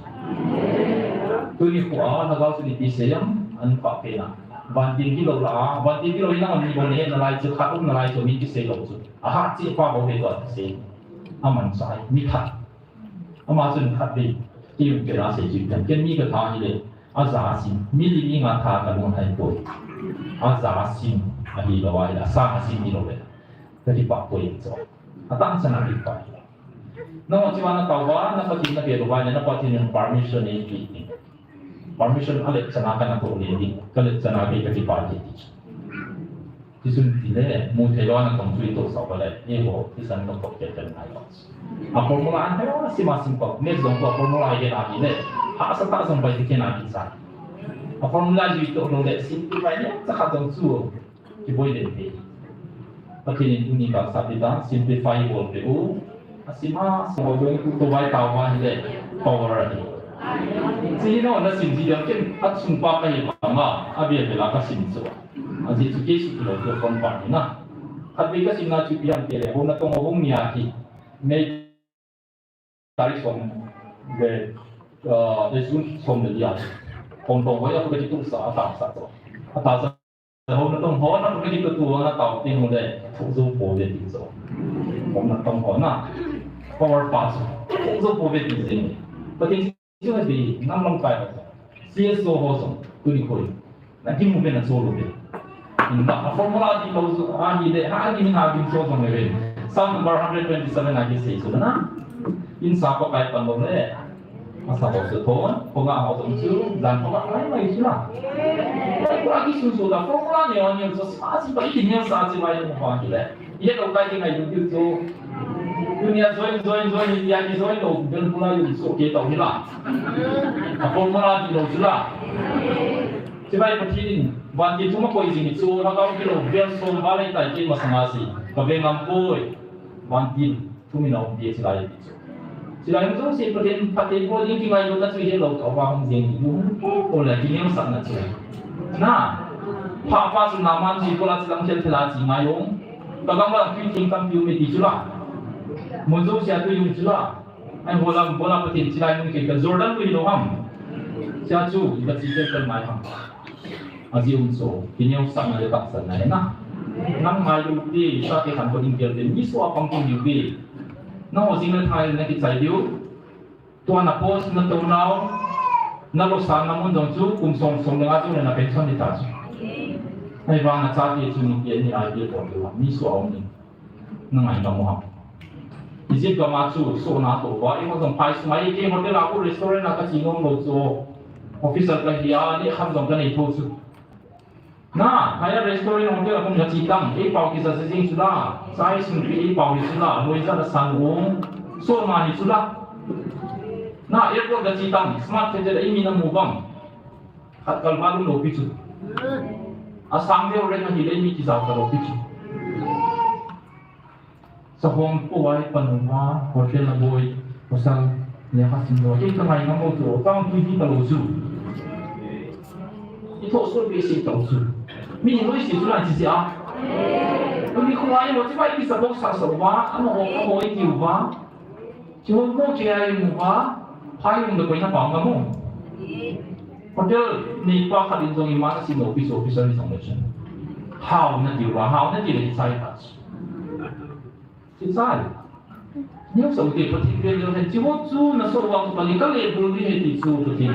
Tuni khu a, na gal chu di ti se yang, an pa pe na. Van tin ki lo la, van tin ki lo i na mi bon he na lai chu khat um na lai chu mi ki se lo chu. A ha chi pa bo he to se. A man sai, mi khat. Ama chun khat vei, kei um pera sei chu kan, ken mi ka tha hi le, a ja a sim, mi li mi nga tha ka lung hai poi. A ja a sim, a hi lo a hi la, a sang a sim hi lo le. Ka ti pa poi in cho. A tang chan a ti pa hi la. Na wa chi wa na tau va, na pa ti na pe lo va, na pa ti na permission ni ki. Permission a le chan a ka na to le ni, ka le chan a ke ka ti pa ti. Tichun tile, mu thei lou a natong chu i tohsah uva le, eiho, thisan natong toh kei pen ngai lou. A formula an thei lou, a sim a sim toh, maths jong toh a formula i gen a tile, hahsa tah jong bai ti khen a kisa. A formula i toh lou le, simplify le, chakhat jong chu, kiboi le te. Pathen in tuni ka sap ding ta, simplify bol pe u, A sim a, sim a, going to, to vai tau va hi le, power ahi. Chi hi no, na sim ji diam ken, a chung pa ka hi pa ma, a bia bia la ka sim chu. A ji chu kei su lo to kon pa ni na. Khat vei ka sim na chu pian te le, ho natong ho hung nia hi. Mei tarik som le, uh, le sun som le lia. Kon tong ho ya ko ka ji tu sa, a ta sa to. A ta sa Ho natong ho na ka kitutu na tao ting le, thu zo po ve ti zo. Ho natong ho na, power pass, thu zo po ve ti zing. Pathen chu na bi, nam lamkai ho. C S O ho zo, tuni khoi. Na kimu ve na zo lo ve. Inda, a formula ti lo zo, a hi le, ha ki min ha ki zo zo ve. Psalm number hundred twenty-seven a ki sei zo na. In sa ko kai pan lo le. Asa ho chu thon, khonga ho jong chu, jan khonga mai mai chu la. Ai, kua kisun so la, formula neo neo chu, sa chi pa, i ti neo sa chi mai mo pa ki le. Ye lo kai ki ngai du chu. Tunia join, join, join, ya ki join lo, bel pula yu so ke tau hi la. A formula ti lo chu la. Chi mai Pathen in, vantil thu ma koi jing hi chu, lhagao kilo, bel som, va lai tai ki masanga si. Ka ve ngam poi. Vantil thu mi na um ti chi lai ti chu. Chi lai hung jouse Pathen, Pathen bol ding kingailutna chu hi lo ka va hung jing hi. Hung ko le kineosahna chu. Na. Pha pa chu Naaman chu ko la chi lam khel khel a chi ngai hung. Ka gam va tui thing tampi um e ti chu la. Mun jouse a tui um chu la. Ai, bola, bola Pathen chi lai mun ke ka Jordan lui lo ham. Sia chu, ka chi ke kan mai ham. A ji um so, kineosahna le tahsanna he na. Nang mai lu ti, sa ke khan ko ding kel te, mi so a pang tung diu ti. Nang ho jing le thai na kichai diu. Tua na post na to nau. Na lo sa na mun jong chu, kum som som le nga chu le na pension ni ta chu. Ai, va na cha ti chu ni ti ni ai ti ko diu. Mi so a um ni. Na ngai ngam u ham. Egypt gam a chu, so na to va, i mo jong phai sunga, i ke hotel a ko restaurant a ka chi nom lo chu. Officer ka hi a, ni kham jong ka nei tho chu. Na, higher restaurant hotel a ko ka chi tang, i pau ki sa sa jing chu la, sai sun pi i pau hi chu la, loi za la san ong, so na hi chu la. Na, airport ka chi tang, smart hotel i mi na mu bang. Khat kal va lum lo pi chu. A sang veu reng a hi le mi ki zau ta lo pi chu. Sa hom po ai panu ma, hotel na boi, pasal, le ha sim lo. Ei ka ngai ngam lo chu, ka ang tui ti ta lo chu. I tho so be si ta lo chu. Mi ni loi si chu la chi si a. Ko ni ko ai lo chi bai ki sa bok sa sa va, a mo ho, a mo i ki va. Chu mo ke ai mu va, phai um da koi na pa ngam mo. Hotel ni pa khat in jong i ma si no, office officer ni jong le chen. Hao na ti va, hao na ti le sai pa. Kichai. Neo sa u te Pathen vel leu hen, chi ho chu na so vang Pathen ka le bul ni he ti chu Pathen.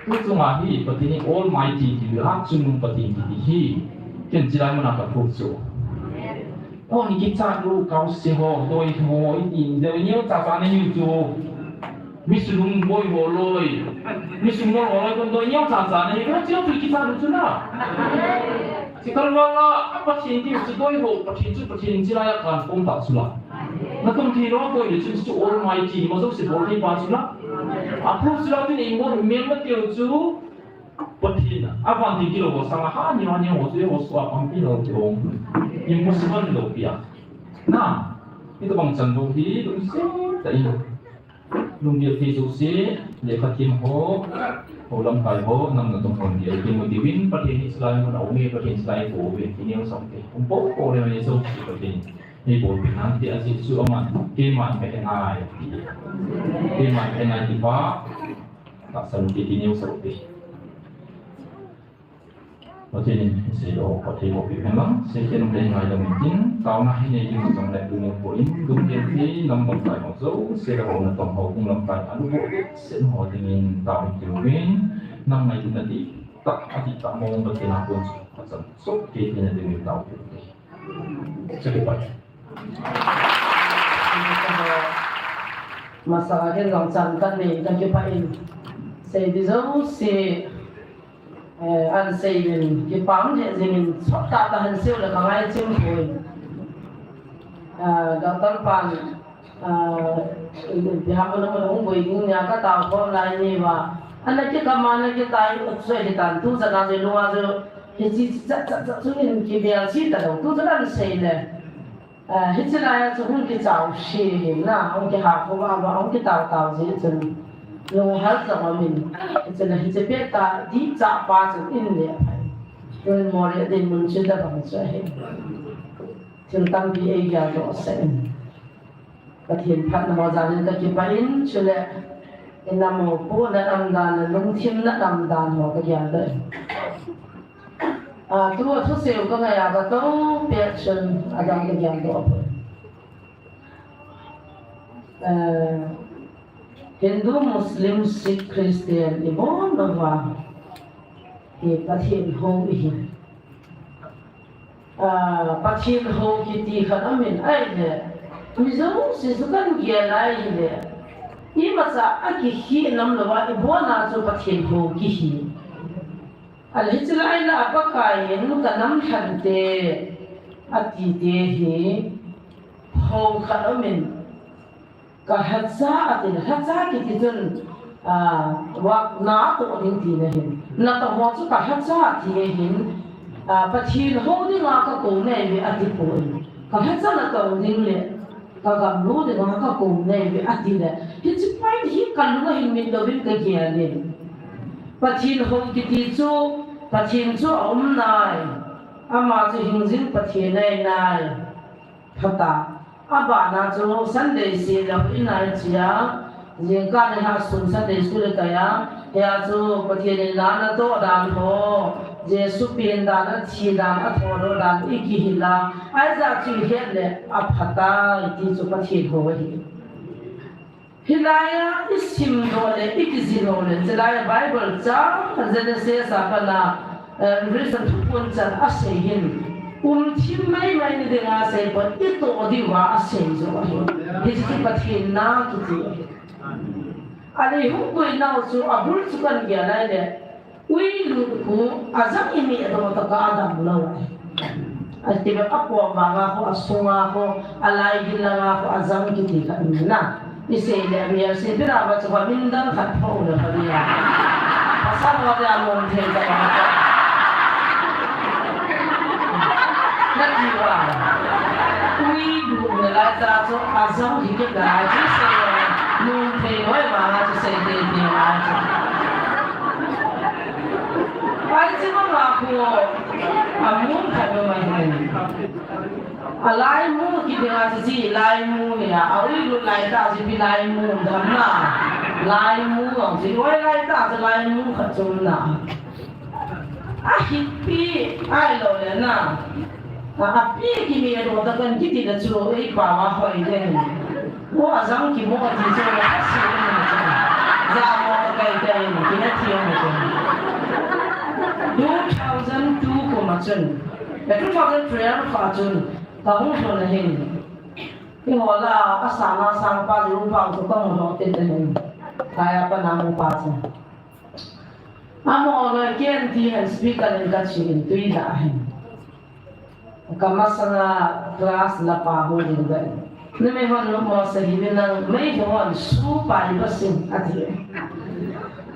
Tu chunga hi Pathen hi Almighty ti le, a chungnung Pathen ti hi. Ken chi lai mun a ka phu chu. O ni kicha lu kau se ho, doi ho, i ti, de neo cha cha na hi chu. Mi sunung boi ho loi. Mi sunung ho loi kon doi neo cha cha na hi, ka chiu tu kicha lu chu na. Chi kal wala, a Pathen ti chu doi ho, Pathen chu Pathen chi lai a kan pom ta chu la. Na tum thi lo boi le chu chu Almighty, ma jouse bol thei pa chu la. A phu chu la tin i mo mel ma teu chu Pathen a. A van ti kilo ho sang a ha ni ha ni ho chu ho sua pang ti lo ti ho. Impossible lo pia. Na, i to bang chan lo hi, lo se ta i. Lunggel thei jouse, lekha thiem ho, ho lamkai ho, nam na tong hon gel thiem ho diuvin, Pathen hi chulai mun a um e, Pathen chulai ko um e, ti neo sa u te. Um po po le mani jouse Pathen hi bolpeh nan ti a Jesu aman, keiman ka en ai ti. Keiman ka en ai ti pa, tahsan u te ti neo sa u te. Pathen in sei lo, Pathen in sei lo, sei ken le ngai lo min tin, taona hi nei ding jong le ding po in, dum ken hi lam bang tai ho jo, sei lo na tong ho kung lam tai, anu ho, sei ho ding in, taona ding in, nang ngai ding na ti, tak a ti tak mo Pathen a kon sa, chan, so, ke ke na ding in tao ke. Sei ke pa. Masa a ken jong chan kan nei, kan ke pa in. Sei di jo, sei Eh, an sei in, kipah um jeh jeng in, chot tah tah han sei u le ka ngai chim poi. Ah, Doctor pan, ah, bihamun a mun hung boi ding nia ka tao khom lai ni va. Ana kikam a ana kitai, sei hitan, tu jat a sei lunga sei, hichi chat chat chat chu in kibel chi ta lou, tu jat an sei le. Ah, hiche lai a chu hung kichao se hin na, hung kihah khum a, hung kitao tao jeh chun. Lunghel jong aumin. Hiche lai, hiche pet a dihcha pa chu in le aphai. Tun Moreh dinmun chu tabang chu ahi. Thil tampi eigel doh sah in. Pathen phatna ho jal in kakipah in, chule, i nam ho, pohna nam dan, lungthim na nam dan ho kagel doh in. Ah, tu a thusei u ka ngai a ka to pet chun adang ka gel doh poi. Ah, Hindu, Muslim, Sikh, Christian, ibon uva hi Pathen hou ihi. Ah, Pathen hou kiti khat amin ahile, Mi jouse chu kan gel lai hile, imacha a kikhih nam louva, ibona chu Pathen hou kihi. Ahile hiche lai lah a Pakai in ka nam lhante ati te hi hou khat aumin, ka lhacha ati, lhacha kiti chun, ah, vah na toh ding tina ahin. Na toh ho chu ka lhacha ati ahin, ah, Pathen hou dinga ka kou nai ve ati poi. Ka lhacha na toh ding le ka gam lou dinga ka kou nai ve ati le. Hiche point hi ka lung ahin mit louvin ka gel in. Pathen hou kiti chu, Pathen chu aum nai. Ama chu hingjing Pathen ahi nai. Phat a. Abana chu Sunday school a hoi nai chia. Jingkah ni a sun Sunday school a kai a. Hia chu Pathen in la na toh dan ho, Jesu pen dan, athi dan, athodoh dan i kihil a. Ahi jeh chu i het le apha tai ti chu Pathen hou ahi. Hilai a i simdoh le, i kijildoh le, chulai a Bible chang, Genesis a pat a, eh, Revelation thuphon chan a sei hin. Um thim maimai na dinga sei pon, i toh diuva a sei jo ahi. Hiche chu Pathen na kiti ahi. Ahile hung koi nau chu abul chu kan gel lai le. Uilut khu ajang i meh doh tah a adam lou ahi. Ati bep a kom vanga khu, asunga khu, alai gin langa khu, ajang kiti khat um na. I sei le mi a sei bira ba chu ba min dang khat pho le ba nia. Pasal wa dia lom thei ta ba. Na ti wa. Uilut le lai ta chu ajang kiti la chu sei lom thei loi ba chu sei thei thei la chu. Pai chi ma ma khu, a mun khat lo mai hai. A lai mu kiti a chi chi lai mu ni a, a uilut lai ta chi pi lai mu dam na. Lai mu ang chi, oi lai ta chi lai mu khat chom na. A hi pi, ai lo le na. A, a pi kimeh doh tah kan kiti le chu, ei pao a hoi le. Mo ajang kimo ti chu, a si ni chu. Ja mo ka kai kai ni, kina ti mo chu. Two thousand two kum a chun. Eh, two thousand twelve a chun. Ka hung lhun ahin. Eiho la, a sang a sang pa, lu pa chu ka hung lhun te te hin. Kaya pa na mu pa chu. Amaho loi ken ti hen speaker in ka chi in tui la hen. Ka masanga class la pa ho ding da. Numei hon lungmosah hiuvin lang, mei hon su pai ba sing ati.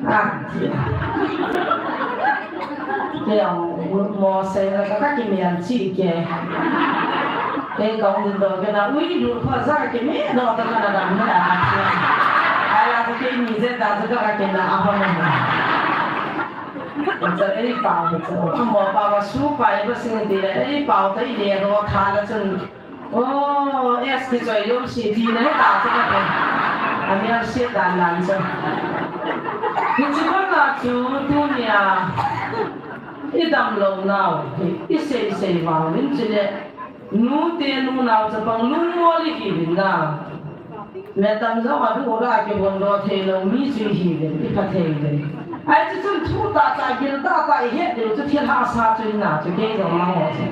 Ati. Kei ang lungmosah na ka, ka kimian chi ke. Kei ka hung ding doh kei na, uilut khu ja kei me doh ta ka na dam na ati. Ai la kei ni je ta ka kei na a ho na. Cha ei pao cha. Mo pa wa su pai ba sing ti le ei pao ta i le ro tha la chun. Oh, es ki choi lom si ti na ta cha ka. A mi a si dan dan cha. Hichi ba na chu tunia. I dam lou nau. I sei sei vang min chi le. Nute nunao chapang lungmol i hiuvin na. Metam jong a du ra kibon doh thei lou mi chu i hiuvin, i pha thei uvin. Ai chu chun thu tah tah gil tah tah i het diu chu thil hahsa chu i na chu kei jong mang ho chu.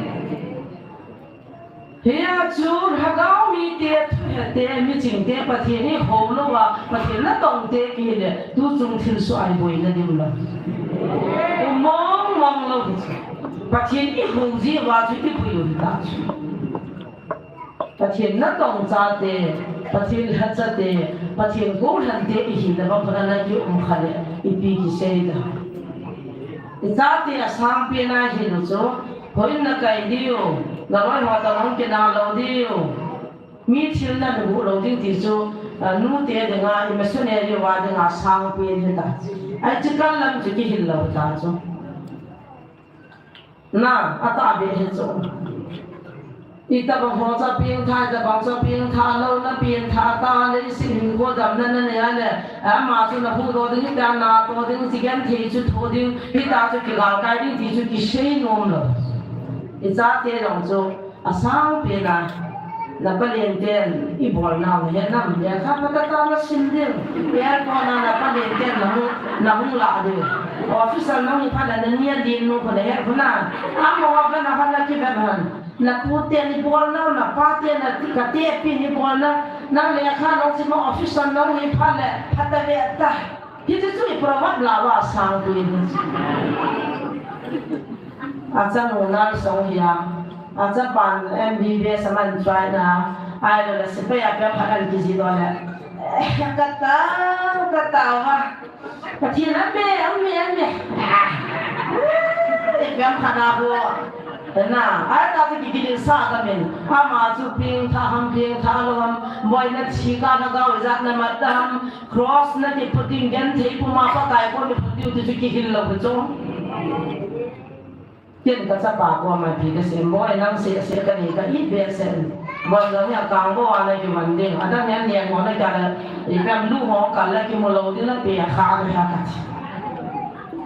Hia chu lhagao mite, thuhete, michingte, Pathen i hou louva, Pathen natongte kile, tuchung thilsoh a i boina dim lou. U mong mong lou hi chu. Pathen i hou jeh uva chu i boi u hita chu. Pathen natong chate, Pathen lhachate, Pathen gollhante i hina bang khat a na ki um kha le, ipi kisei da. I chate a sangpen a hil u chu, hoi na kai diu, na loi ho ta hung kina lou diu. Mi thil na nugu lou ding ti chu, a, nute dinga, i missionary uva dinga sangpen hi ta. Ai chu kan lam chu kihil lou ta chu. Na, a ta be hi chu. Itobang ho cha pengtha, itobang cha pengtha, lou na pengtha ta, leiset hinkho damna na nei a le, ama chu na huhdoh ding, hita na toh ding, chi genthei chu thoh ding, hita chu kigalkai ding ti chu kisei nom lou. I chate jong chu, a sangpen a, na palen ten, i bol nau, he nam, lekha phatah tah na sim ding, airport a na palen ten na hung, na hung lah ding. Officer na hung phat a na nia din nu khu na he khu na, amaho a ka na khan na kivet han. Na pu te ni bol na, na pa te na ti ka te pi ni bol na, na lekha nung sima office nung ni pha le, pha ta ve ta. Hiti chu i proverb la va sang tu in. Acha nu nal song hia. Acha pan M B B S a man try na. Ai lo le sepai a pia pha an ki ji lo le. Eh, ka ta, ka ta va. Pathen a me, a me, a me. Eh, pia pha na ho. Na, ai ta ki ki sa ka min. Ama chu ping tha ham, ping tha lo ham. Boina chi ka na ga u jat na ma ta ham. Cross na ti put ding genthei puma Pakai koma put diu ti chu kihil lou chu. Ken ka chapa koma pi ka sem, boi nang sese ka nei ka it behseh. Boi jong hi akang bou a na kiman ding. Adang hi aneng ho na kal le, ipi ham lu ho kal le kimu lou ding le pe a kha a ka ti.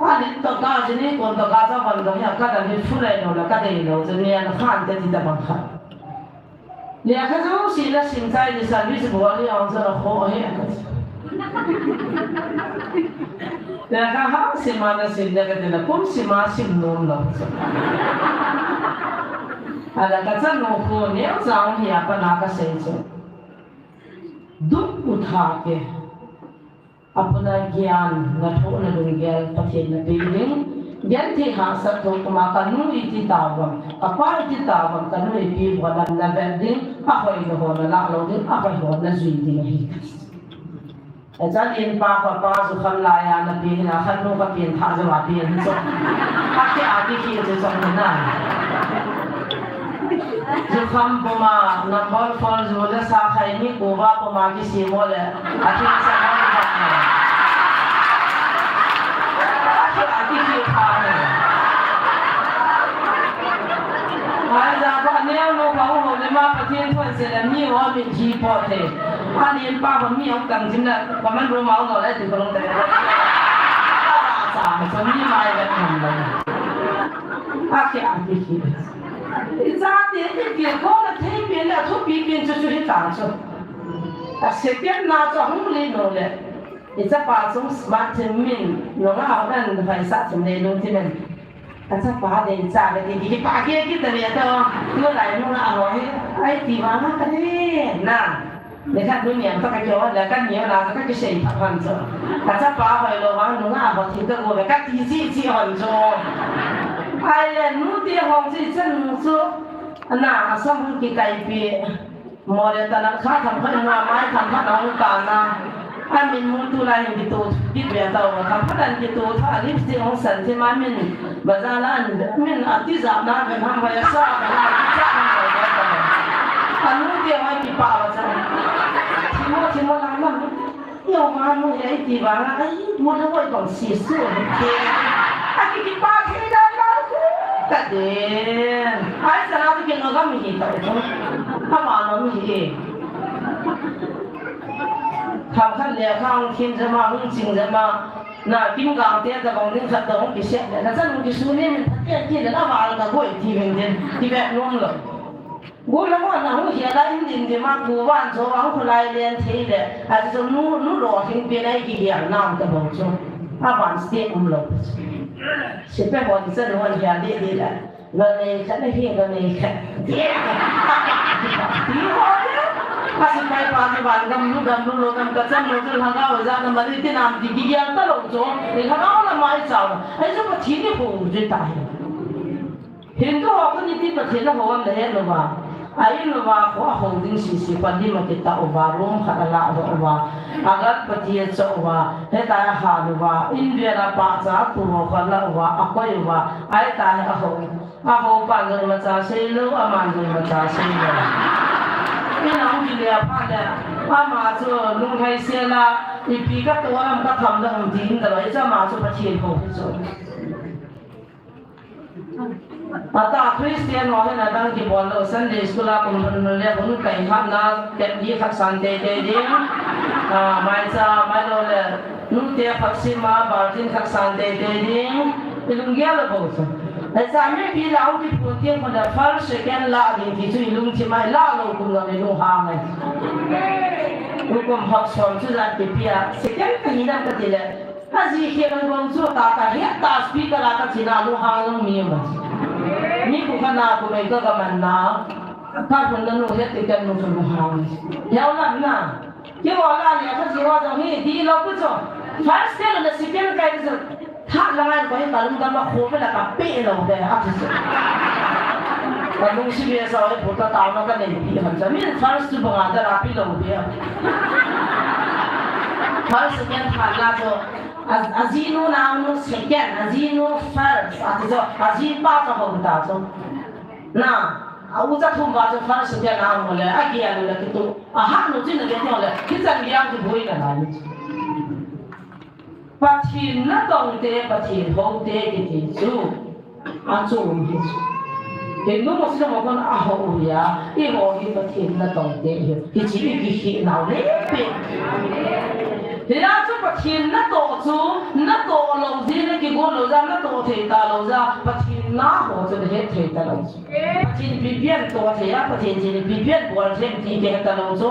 Anin toh ka jini kon toh ka cha boi jong hi ka dang hi fu lai lou le ka dei lou chu nen khan te ti ta bang kha. Lekha jouse la sim chai di service bol hi ong chu na kho hi. Lekha hang sim a na sim le ka ti na kum sim a sim nom lou chu. Ala ka chanu khu neo chang hi a pa na ka sei chu. Duk u tha ke. Apuna gyan, na thohna lunggel, Pathen na pe ding. Genthei hahsat thoh puma ka nu iti tauvem, ka pa iti tauvem, ka nu ipi bol ham na vet ding, ahoi na ho na lah lou ding, ahoi ho na jui ding ahi. Acha lin pa kho pa jukham lai a na pe ding a khat nu ka pen tha jo a pe ding chu. Ka ke a ki ki chu chong na. Jukham puma, number four ju le sa khai ni ko ba puma ki si mo le. A ki sa mo ba. A ki, a ki ki pa ne. Ai ja ba ne no ba ho le ma Pathen thon se le mi ho mi ji po te. Ani pa ba mi ho kam jin na, ba man ro ma ho le ti ko long te. Sa sa so mi mai le kam le. A ki, a ki ki. I chate i kilkhouna thei pen le a thupi pen chu chu hi ta chu. A second na chu a hung le no le. I chapa chung smart thim min, nunga a hung an hoisah thim le lung thim in. A chapa le i cha le ti, ti pa ke ki ta le to. Tu lai nunga a hoi, ai ti ma ma ka le na. Le khat nu niam ta ka kyo, le ka niam la ka ki sei pha phan chu. Ka chapa hoi lou vang nunga a ho thim ka go le ka ti chi chi hon chu. Ai le nu ti hong chi chen chu. Ana, a sam hung kikai pi. Mo le ta na kha tham kha na mai tham kha na hung ka na. A min mu tu lai hin kitu, kit ve ta u tham kha dan kitu tha lipstick hung san thi ma min. Bazaar la an min a ti ja na ve ham va ya sa ve na ti cha na ve ta. A nu ti hoi ki pa va cha. Thi mo, thi mo lang ma. Yo ma nu ya i ti vang a, ai, mo na wai bang si su ni ke. A ki ki pa ki da na ku. Ka de. Ai sa na ki no ga mi hi ta ko. Ha ma no mi hi. Kham khan le khang kin jama hung ching jama. Na kim gang te ta bang ding khat ta hung ki se. Na chan hung ki su ni min phat ke ki le na wal ka goi ti veng den. Ki be nom lo. Gu la mo na hu hia la in din di ma gu van zo ang khu lai len thei le. A chu nu, nu lo hing pi nai ki hia nam ta bang chu. A van ste um lo. Si pe hon sa nu hon hia di di la. Lo nei kha na hi lo nei kha. Di. Di ho. A si pai pa ni van gam lu gam lu lo gam ka chan lo chu la ga wa za na ma ri ti nam di ki hia ta lo chu. Ni kha na la mai chao. Ai chu pa thi ni hu ji ta hi. Hindu ho khu nitin Pathen a ho am le he lou va. A in lou va khu a ho ding sisi pa dim a kita uva, room khat a la doh uva. A ganpati a cho uva. Heta a ha lou va. In vel a pahcha a tu ho khat la uva. A koi uva. Ai ta he a ho. A ho pan jong ma cha sei lou, a man jong ma cha sei lou. In a hung kile a pha le. Ama chu lunghei se la. Ipi ka to am ka tham da um tin da lou. I cha ma chu Pathen ho chu. Ata Christian ho hin adang kibol lou, Sunday school a kum hun le hun kai khat na, tep di khat san tei tei ding. Ah, maicha, mailou le, nute khat sima, baltin khat san tei tei ding. I lunggel lou bou chu. Ai cha mipi la u kiphun tieng khun le first, second la ding ti chu i lungthim a la lou kum lou i lunghang ai. Tukum hop som chu jat kipi a, second ka hi dam ka ti le. Aji khel bang chu ta ka het ta speaker a ka china lu hang long mi ma. Mi ku kha na ku mei ka ka man na. Ka hun na nu he ti kan nu chu nu hang. Yau na na. Ki wa la le ka ji wa jong hi di lo ku chu. First te lo na second kai chu. Tha la ngai ko hi ka lung da ma kho me la ka pe lo de a chu. Ka lung si be sa oi pu ta ta na ka nei pi han cha. Min first chu ba nga da ra pi lo de. First second tha la chu. A, a jinu nau nu second, a jinu first, a ti chu, a jipa chu hou ta chu. Na, a u cha thum va chu first second a mu le, a gel le kitu, a ha nu chin le ti le, kichan giang kiboi na lai. Pathen natong te, Pathen hou te kiti chu. A chu um hi chu. Hindu Muslim ho kon a ho u ya, i ho hi Pathen natong te hi. Hi chi i kihi nau le pe. Hia chu Pathen natoh chu, natoh lou jeh le kigol lou jeh, natoh thei ta lou jeh, Pathen na ho chu na het thei ta lou chu. Pathen pipen toh thei a, Pathen thil pipen bol thei ti kihe ta lou chu.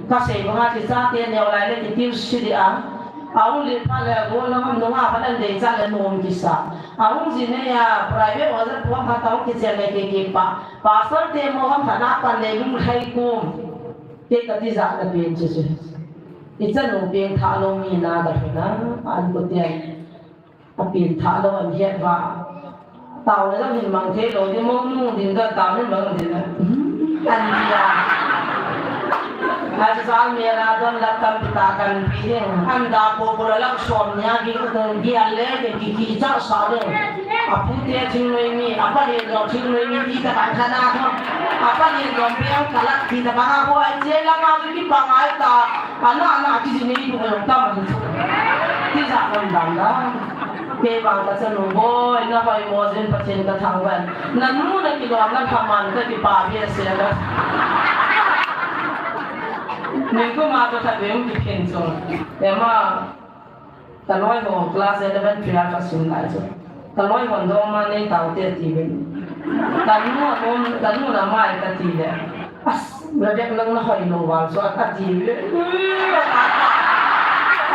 Ka sei banga ti chate neo lai le kitil si di a. Ahung len phat le gollhang ham nunga phat an dei chan le nom kisa. Ahung ji nei a private hospital phat ahung kichen le kei kei pa. Pastor te mo ham phat na pan le lung thei kum. Kei kati ja na pen chu chu. I chanu peng tha lou mi na ka thuna an ko te. A peng tha lou an het va. Tao le jong hin mang thei lou, di mo nung din da tao hin mang din da. Hmm, an dia. A jal me la don la tam ta kan pi ding. An da ko ko la lak som nia gi ko gi a le de gi gi cha sa le. A pu te thing noi mi, a pa le lo thing noi mi di ta kan kha na ko. A pa le lo pe ang ka lak di ta ba ko ai che la ma gi pa ngai ta. Ana, ana, kiji nei tu ka jong tam. Ti ja kon dam da. Kei vang ka chanu boi, na hoi mo jin Pathen ka thangvah. Na nu na kilom na phaman ka kipa behseh a. Ningkum a ka khat vei hung kiphin chu. Ema, ka loi ho class eleven, twelve a sim lai chu. Ka loi hon dong ma nei tau te ti ven. Ka nu a nom, ka nu na mai ka ti le. As, na dek lang na hoi lo val so a ti ve.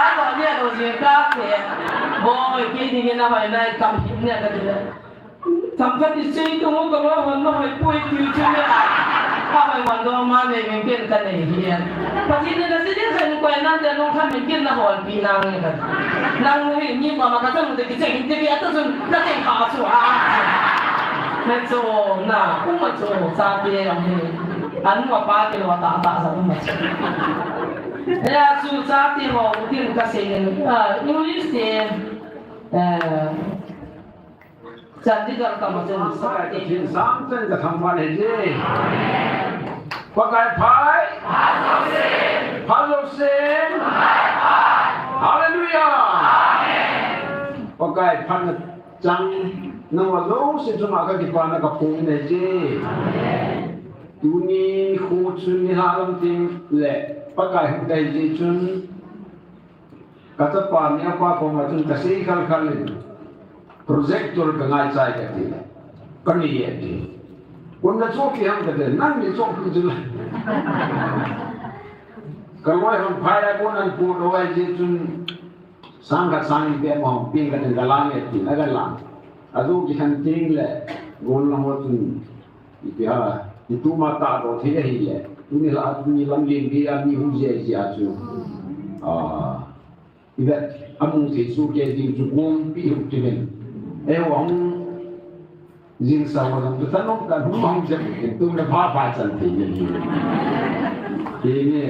A lo ne lo je ka ke. Boi, ke ni na hoi nai kam hip ne ka ti le. Kam ka ti sei tu mo ka loi hon na hoi pui ti chu ne. Ka hoi hon dong ma nei ven ken ka nei hi. Pa ti ne na ti de ka ni ko nan de long ka mi ken na hoi pi nang ne ka. Nang hi ni ma ma ka tu de ki che hin te ki a tu sun na te ka su a. Na chu na, u ma chu, sa ti ang hi. An ma pa ki lo ta ta sa u ma chu. Ya chu sa ti ho u tin ka sei ni. Ah, English ti, eh, Chandigarh ka ma chu sa ti. Pathen sang chen ka thangvah e ji. Pakai phat. Phat jouse. Hallelujah. Pakai phat na chang, nangho jouse chunga ka kipana ka phong e ji. Tuni nikho chun nilhah lam teng le Pakai hung tai ji chun ka chapa neo pa koma chun ka sei khal khal in projector ka ngaichai ka ti le. Ka ni e ti. Kon na chopi ham ka ti, nang ni chopi chu la. Ka loi hon phai a kon an pu loi ji chun Sang khat sang ni peh ma hung peng ka tin ka lang e tin, a ka lang. A chu kikhen teng le, gollhang ho chun, ipi ham, ituma tahdoh thei ahi le. Tuni la, tuni lam len gei a mi hung jia jia chu. Ah, i vet, a mu thei chu kei ding chu kong pi hung ti ven. Eiho hung Jingsa ho jong chu thanom kan hung mang jep in tum le pha pha chan thei ni. Ti ni.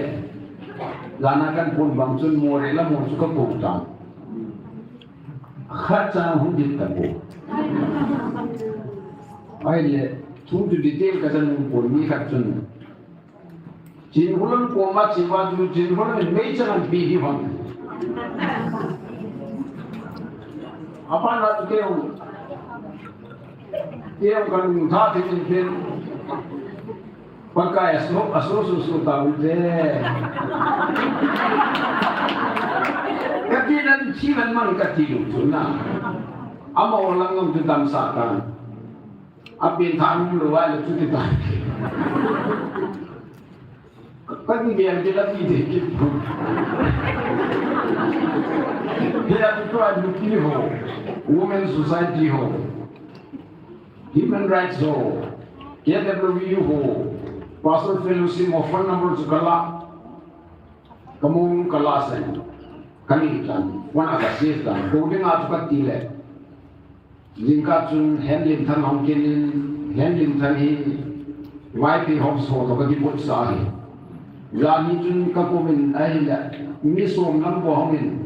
Lana kan pun bang chun mo re la mo chu ka ko ta. Khat cha hung dit ta ko. Ai le, thu chu detail ka chan hung pun ni khat chun. Chin hulam koma chiva chu chin hulam in mei chang an pi hi hon. Apan la tu keu. Keu kan tha thi chin pin. Pakai aso, aso su su ta u te. Kati nan chi nan mang kati lu tu na. Ama olang ngam tu tam sa kan. A pin tha um lo ai lo chu ti ta. Ka ti biang ti la ti te ki. He a tu a nupi ho. Women society ho. Human Rights ho, K W U ho, Pastor Fellowship ho phone number chu kala, kamong kala sen, kani tan, phone a kasave tan, ko dinga chu kati le. Jingkah chun Henlim Thang hung kinin, Henlim Thang hi Vaiphei House ho to ka kibot sa hi. Jani chun ka komin ahile, mi som lam bo hungin.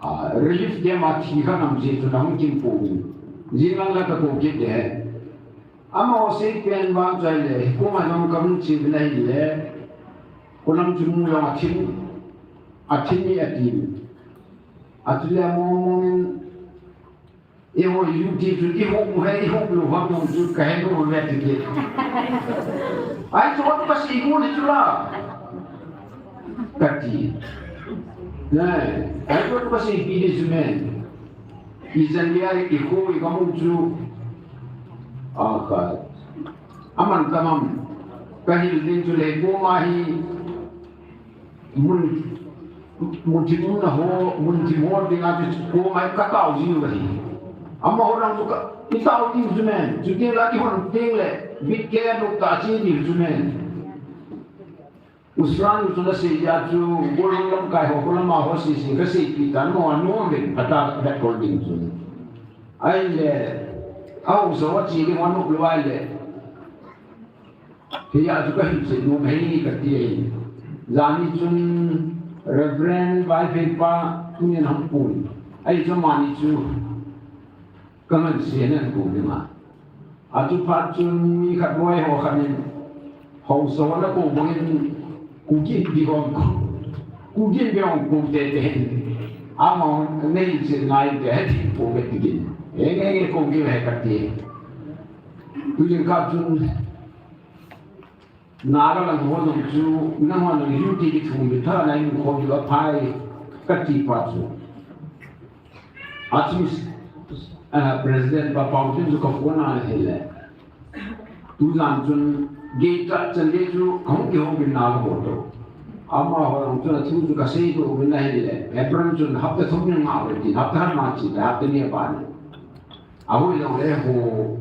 Ah, relief camp a thi kha nam je chun ahung kin pouvin. Jinglang la ka ko kit de he. Amaho sei pen vang chu ahile, koma jong ka hung chi vin ahile. Kolam chu mu jong athim, athim ni atin. Atule mong mong in, eiho U T chu, eiho mu he, eiho lu ha mong chu, kahe lu ve ti ke. Ai chu ot pa si mu ni chu la. Kati. Nai, ai chu ot pa si pi ni chu men. I jan lia i ko i ka mu chu. A ka. Aman tamam. Kahil din chu le ko ma hi. Mun, mun thim na ho, mun thim ho dinga chu ko mai ka tao ji u hi. Amaho lang chu ka, i tao ding chu men, chu ding la ki hon ding le, bit ke lu ta chi ding chu men. Usran chu na sei ya chu, ko lang lam kai ho, ko lam ma ho si si, ka sei pi ta no, no men, ka ta, ka recording chu. Ai le, au so wa chi ding wa no lu ai le. Hiya chu ka hin sei nom ahi kati ahi. Jani chun Reverend Vaiphei pa tunin hung pun. Ahi chu mani chu ka ngan sei nan ko ding a. Achu phat chun mi khat boi ho khat in hausa ho na ko bangin Kuki di hong ko. Kuki di hong ko te te. Ama nei sei ngai te he ti ko be ti kin. Eng eng ko ki he kati. Tujing kap chun Naga lang ho jong chu, nangho jong U T kithum bit tha na in kho ju aphai kati pa chu. Achu, ah, President pa pau chu ka phone a hile. Tujan chun gate a chan le chu kahung kihou bin Naga ho to. Amaho jong chun athu chu kasei to bin ahile. April chun hapta thum ni nga ho tin, hapta khat ma chi, hapta ni a pa ni. Ahui jong le ho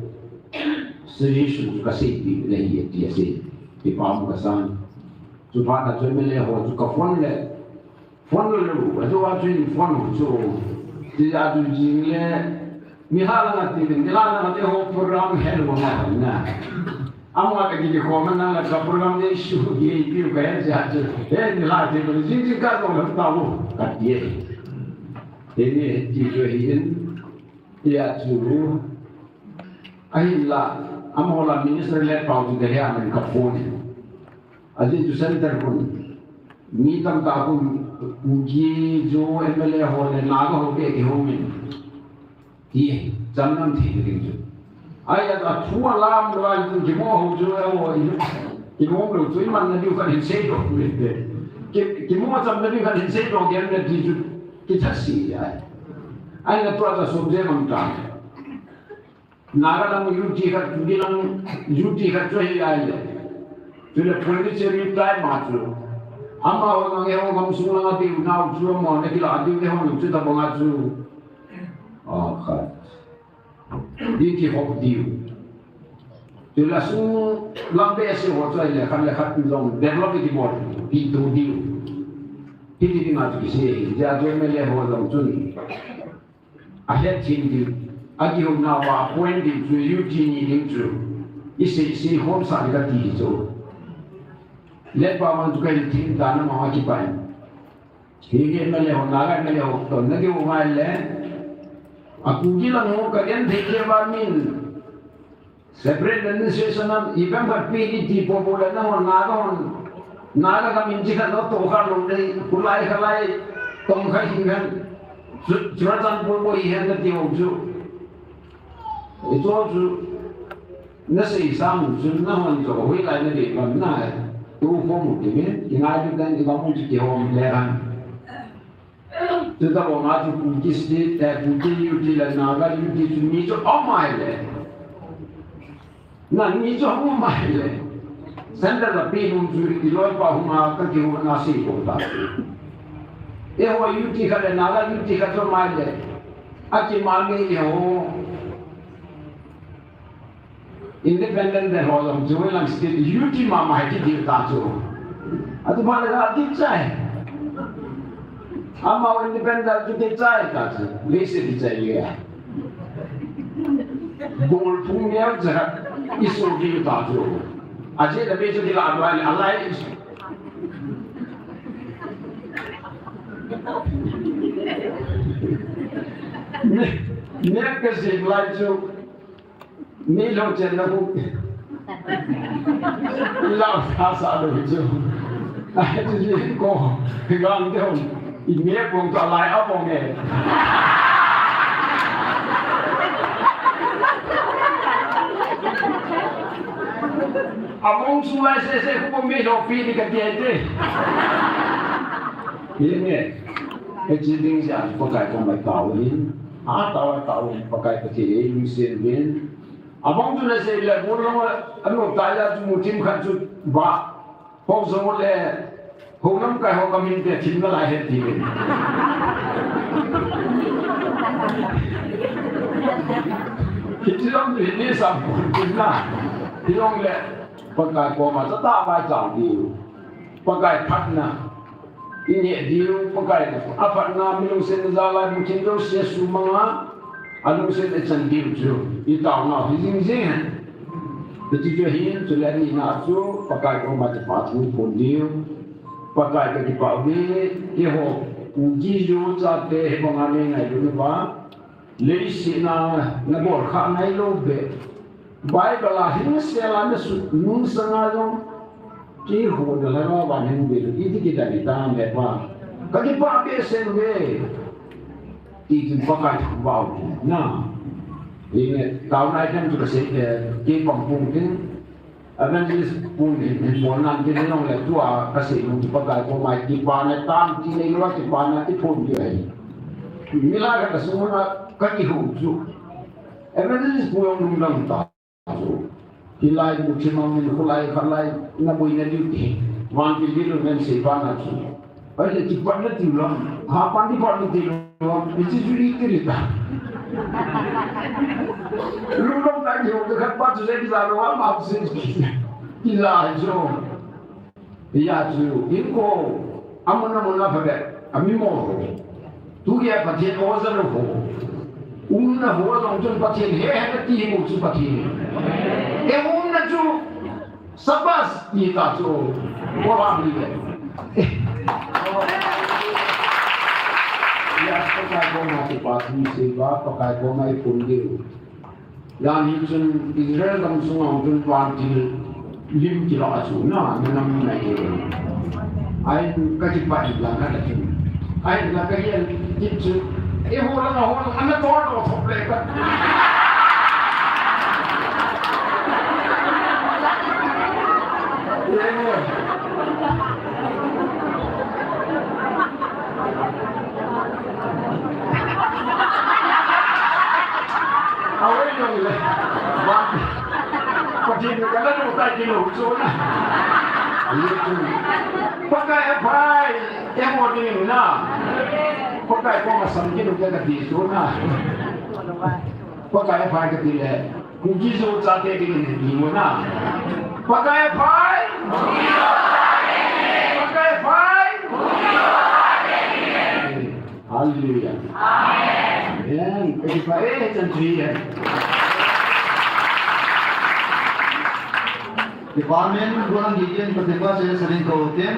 suggestion chu kasei pi le hi ti asei. Ti pa mu ka san. Chu pa na chu M L A ho chu ka phone le. Phone le lu. A chu a chu in phone ho chu. Ti a chu jing le. Mi ha la na ti le. Mi ha la na te ho program he lo ma na. Ama ka ki ko ma na la ka program le su ye pi ka he ja chu. He mi ha ti le. Jing jing ka lo la ta lo. Ka ti e. He ni ti chu hi in. Tia chu, ahinla, amaho la minister le pau chu Delhi a min ka phone in. Ajeh chu center khun, mi tamtah khun, Kuki, Zo, M L A ho le Naga ho beh kihou min. Ti, cham nam thei ding chu. Ai, a, a thu a lam lo a, kimo ho chu, a, ho, i, kimo lo chu, i man na diu khat hin sei lo, mi te. Ki, kimo cham na diu khat hin sei lo, gen na ti chu, ki tha si ai. Ai na tua ta som je mang ta. Naga lang U T khat, Kuki lang U T khat chu hi ai le. Chu le Pondicherry tai ma chu. Amaho lang e ho gam sung lang a diu nau chu mo na ki la diu e ho chu ta bang a chu. A khat. Di kihop diu. Tula sung lam behseh ho chu ahile khat le khat jong develop kibol, kitoh diu. Hiti dinga chu kisei, hijeh a chu M L A ho jong chun ahet thim diu, akihouna uva appoint diu chu U T ni ding chu, isei sei khom sah ding kati hi chu. Letba vang chu kahin thim dan a ma akipan. Hi nge M L A ho, Naga M L A ho, to na diu ngai le. A Kuki lang ho ka en thei kei uva min. Separate administration a, i bang khat pi di ti popo le na hon, Naga hon. Naga ka min chi khat lo to kha lo le, kulai khalai, tong kha hin khan. Chu, Churachandpur bou hi hen na ti ho chu. I to chu, na sei sang chu, na hon chu, hoilai na dei bang na. Tu ko mu ti min, i ngai tu dan, i bang mu chi ti hom le ran. Chu ta bou ma chu Kuki State, eh, Kuki U T le Naga U T chu mi chu um mai le. Na mi chu um mai le. Center la pi nung chu i loi pa hung a ka ki hung na si ko ta. E ho U T khat le Naga U T khat chu mai le. A ki ma mi le ho. Independent Day ho jong chu lang state duty mama hi kiti ta chu. Atu pha le ka kichai. Amau independent chu kichai ta chu. Leiset kichai le. Gol phung neo jara isu kiti ta chu. Aje da be chu kila ba le alai. Ne, ne ka jing lai chu. Meilhou chenna khu. Lau tha sa lou chu. Ai chu ji ko. Gang deu. I me kong ta lai a bong e. Among su lai se se khu meilhou pi ni ka ti ai te. Ye nge. Ka chi ding ja Pakai koma tao in. A tao a tao in Pakai Pathen ei lungset in. Abang chu na sei le, bul long a, anu ta ya chu mu thim khat chu ba. Ho so le, ho lam kai ho ka min te thim na lai he ti le. Hiti long hi ni sam thim na. Hi long le, Pakai koma cha ta bai chang diu. Pakai phatna. I neh diu, Pakai a phatna, mi lungset na jal a, mi kin jouse sumang a, a lungset a chan diu chu, i taona hi jing jing hen. Hiti chu hin, chule nina chu, Pakai koma kipa thu phon diu. Pakai ka kipa uve, keiho, Kuki-Zo chate, hibanga nei ngailut uva, leiset a na bol kha ngai lou beh. Bible a hingsel a na sut nung sanga jong, keiho na lhagao a hung bel, iti kidang hitam le pa. Ka kipa behseh uve. Ti tin Pakai thangvah u ti na. Hinge, taona item chu ka sei, eh, kei pang pung tin. Evangelist Pu hin, hin bol nan tin, hin long le tua ka sei nung chu Pakai koma kipana tam ti nei lou a kipana ti phon diu ahi. Milai khat ka sung a ka kihou chu. Evangelist Pu jong lungdam ta chu. Hilai mu thim a min kholai khalai na boina diu ti. Van ti diu ven sei pa na chu. Ai le ti pan na ti lou. Ha pan ti pan na ti lou. Hiti chu iti le ta. Lungdam ta kihou khat pa chu sei ti la lou a ma sei. Ti la jo. Hijeh chun, inko, amun amun a phabep, ami mo ho. Tukia Pathen o jal ho. Umna ho jong chun Pathen he he ti mu chu Pathen. E umna chu, sabas, ti ta chu, ko ram ni le. Ya, Pakai koma kipa thu sei ba, Pakai koma i phon diu. Jan hi chun Israel gam sunga chun vantil lim kilo a chu na, na nam na e. Ai ka kipah in lang ka chun. Ai la ka hian kit chu. E ho la ho la ana tor do thop le ka. Ye mo. Awei jong le. Wa. Pathen ka la nu tai kilo chu na. Pakai aphai, e mo ding na. Pakai koma sam kilo ka ti chu na. Pakai aphai ka ti le. Kuki-Zo chate dingin hi mo na. Pakai aphai. Pakai aphai. Hallelujah. Amen. Amen. Pakai aphai, eh, chan chui, eh. Department, Gulang Gideon, Pakai aphai, eh, saling ko, okay?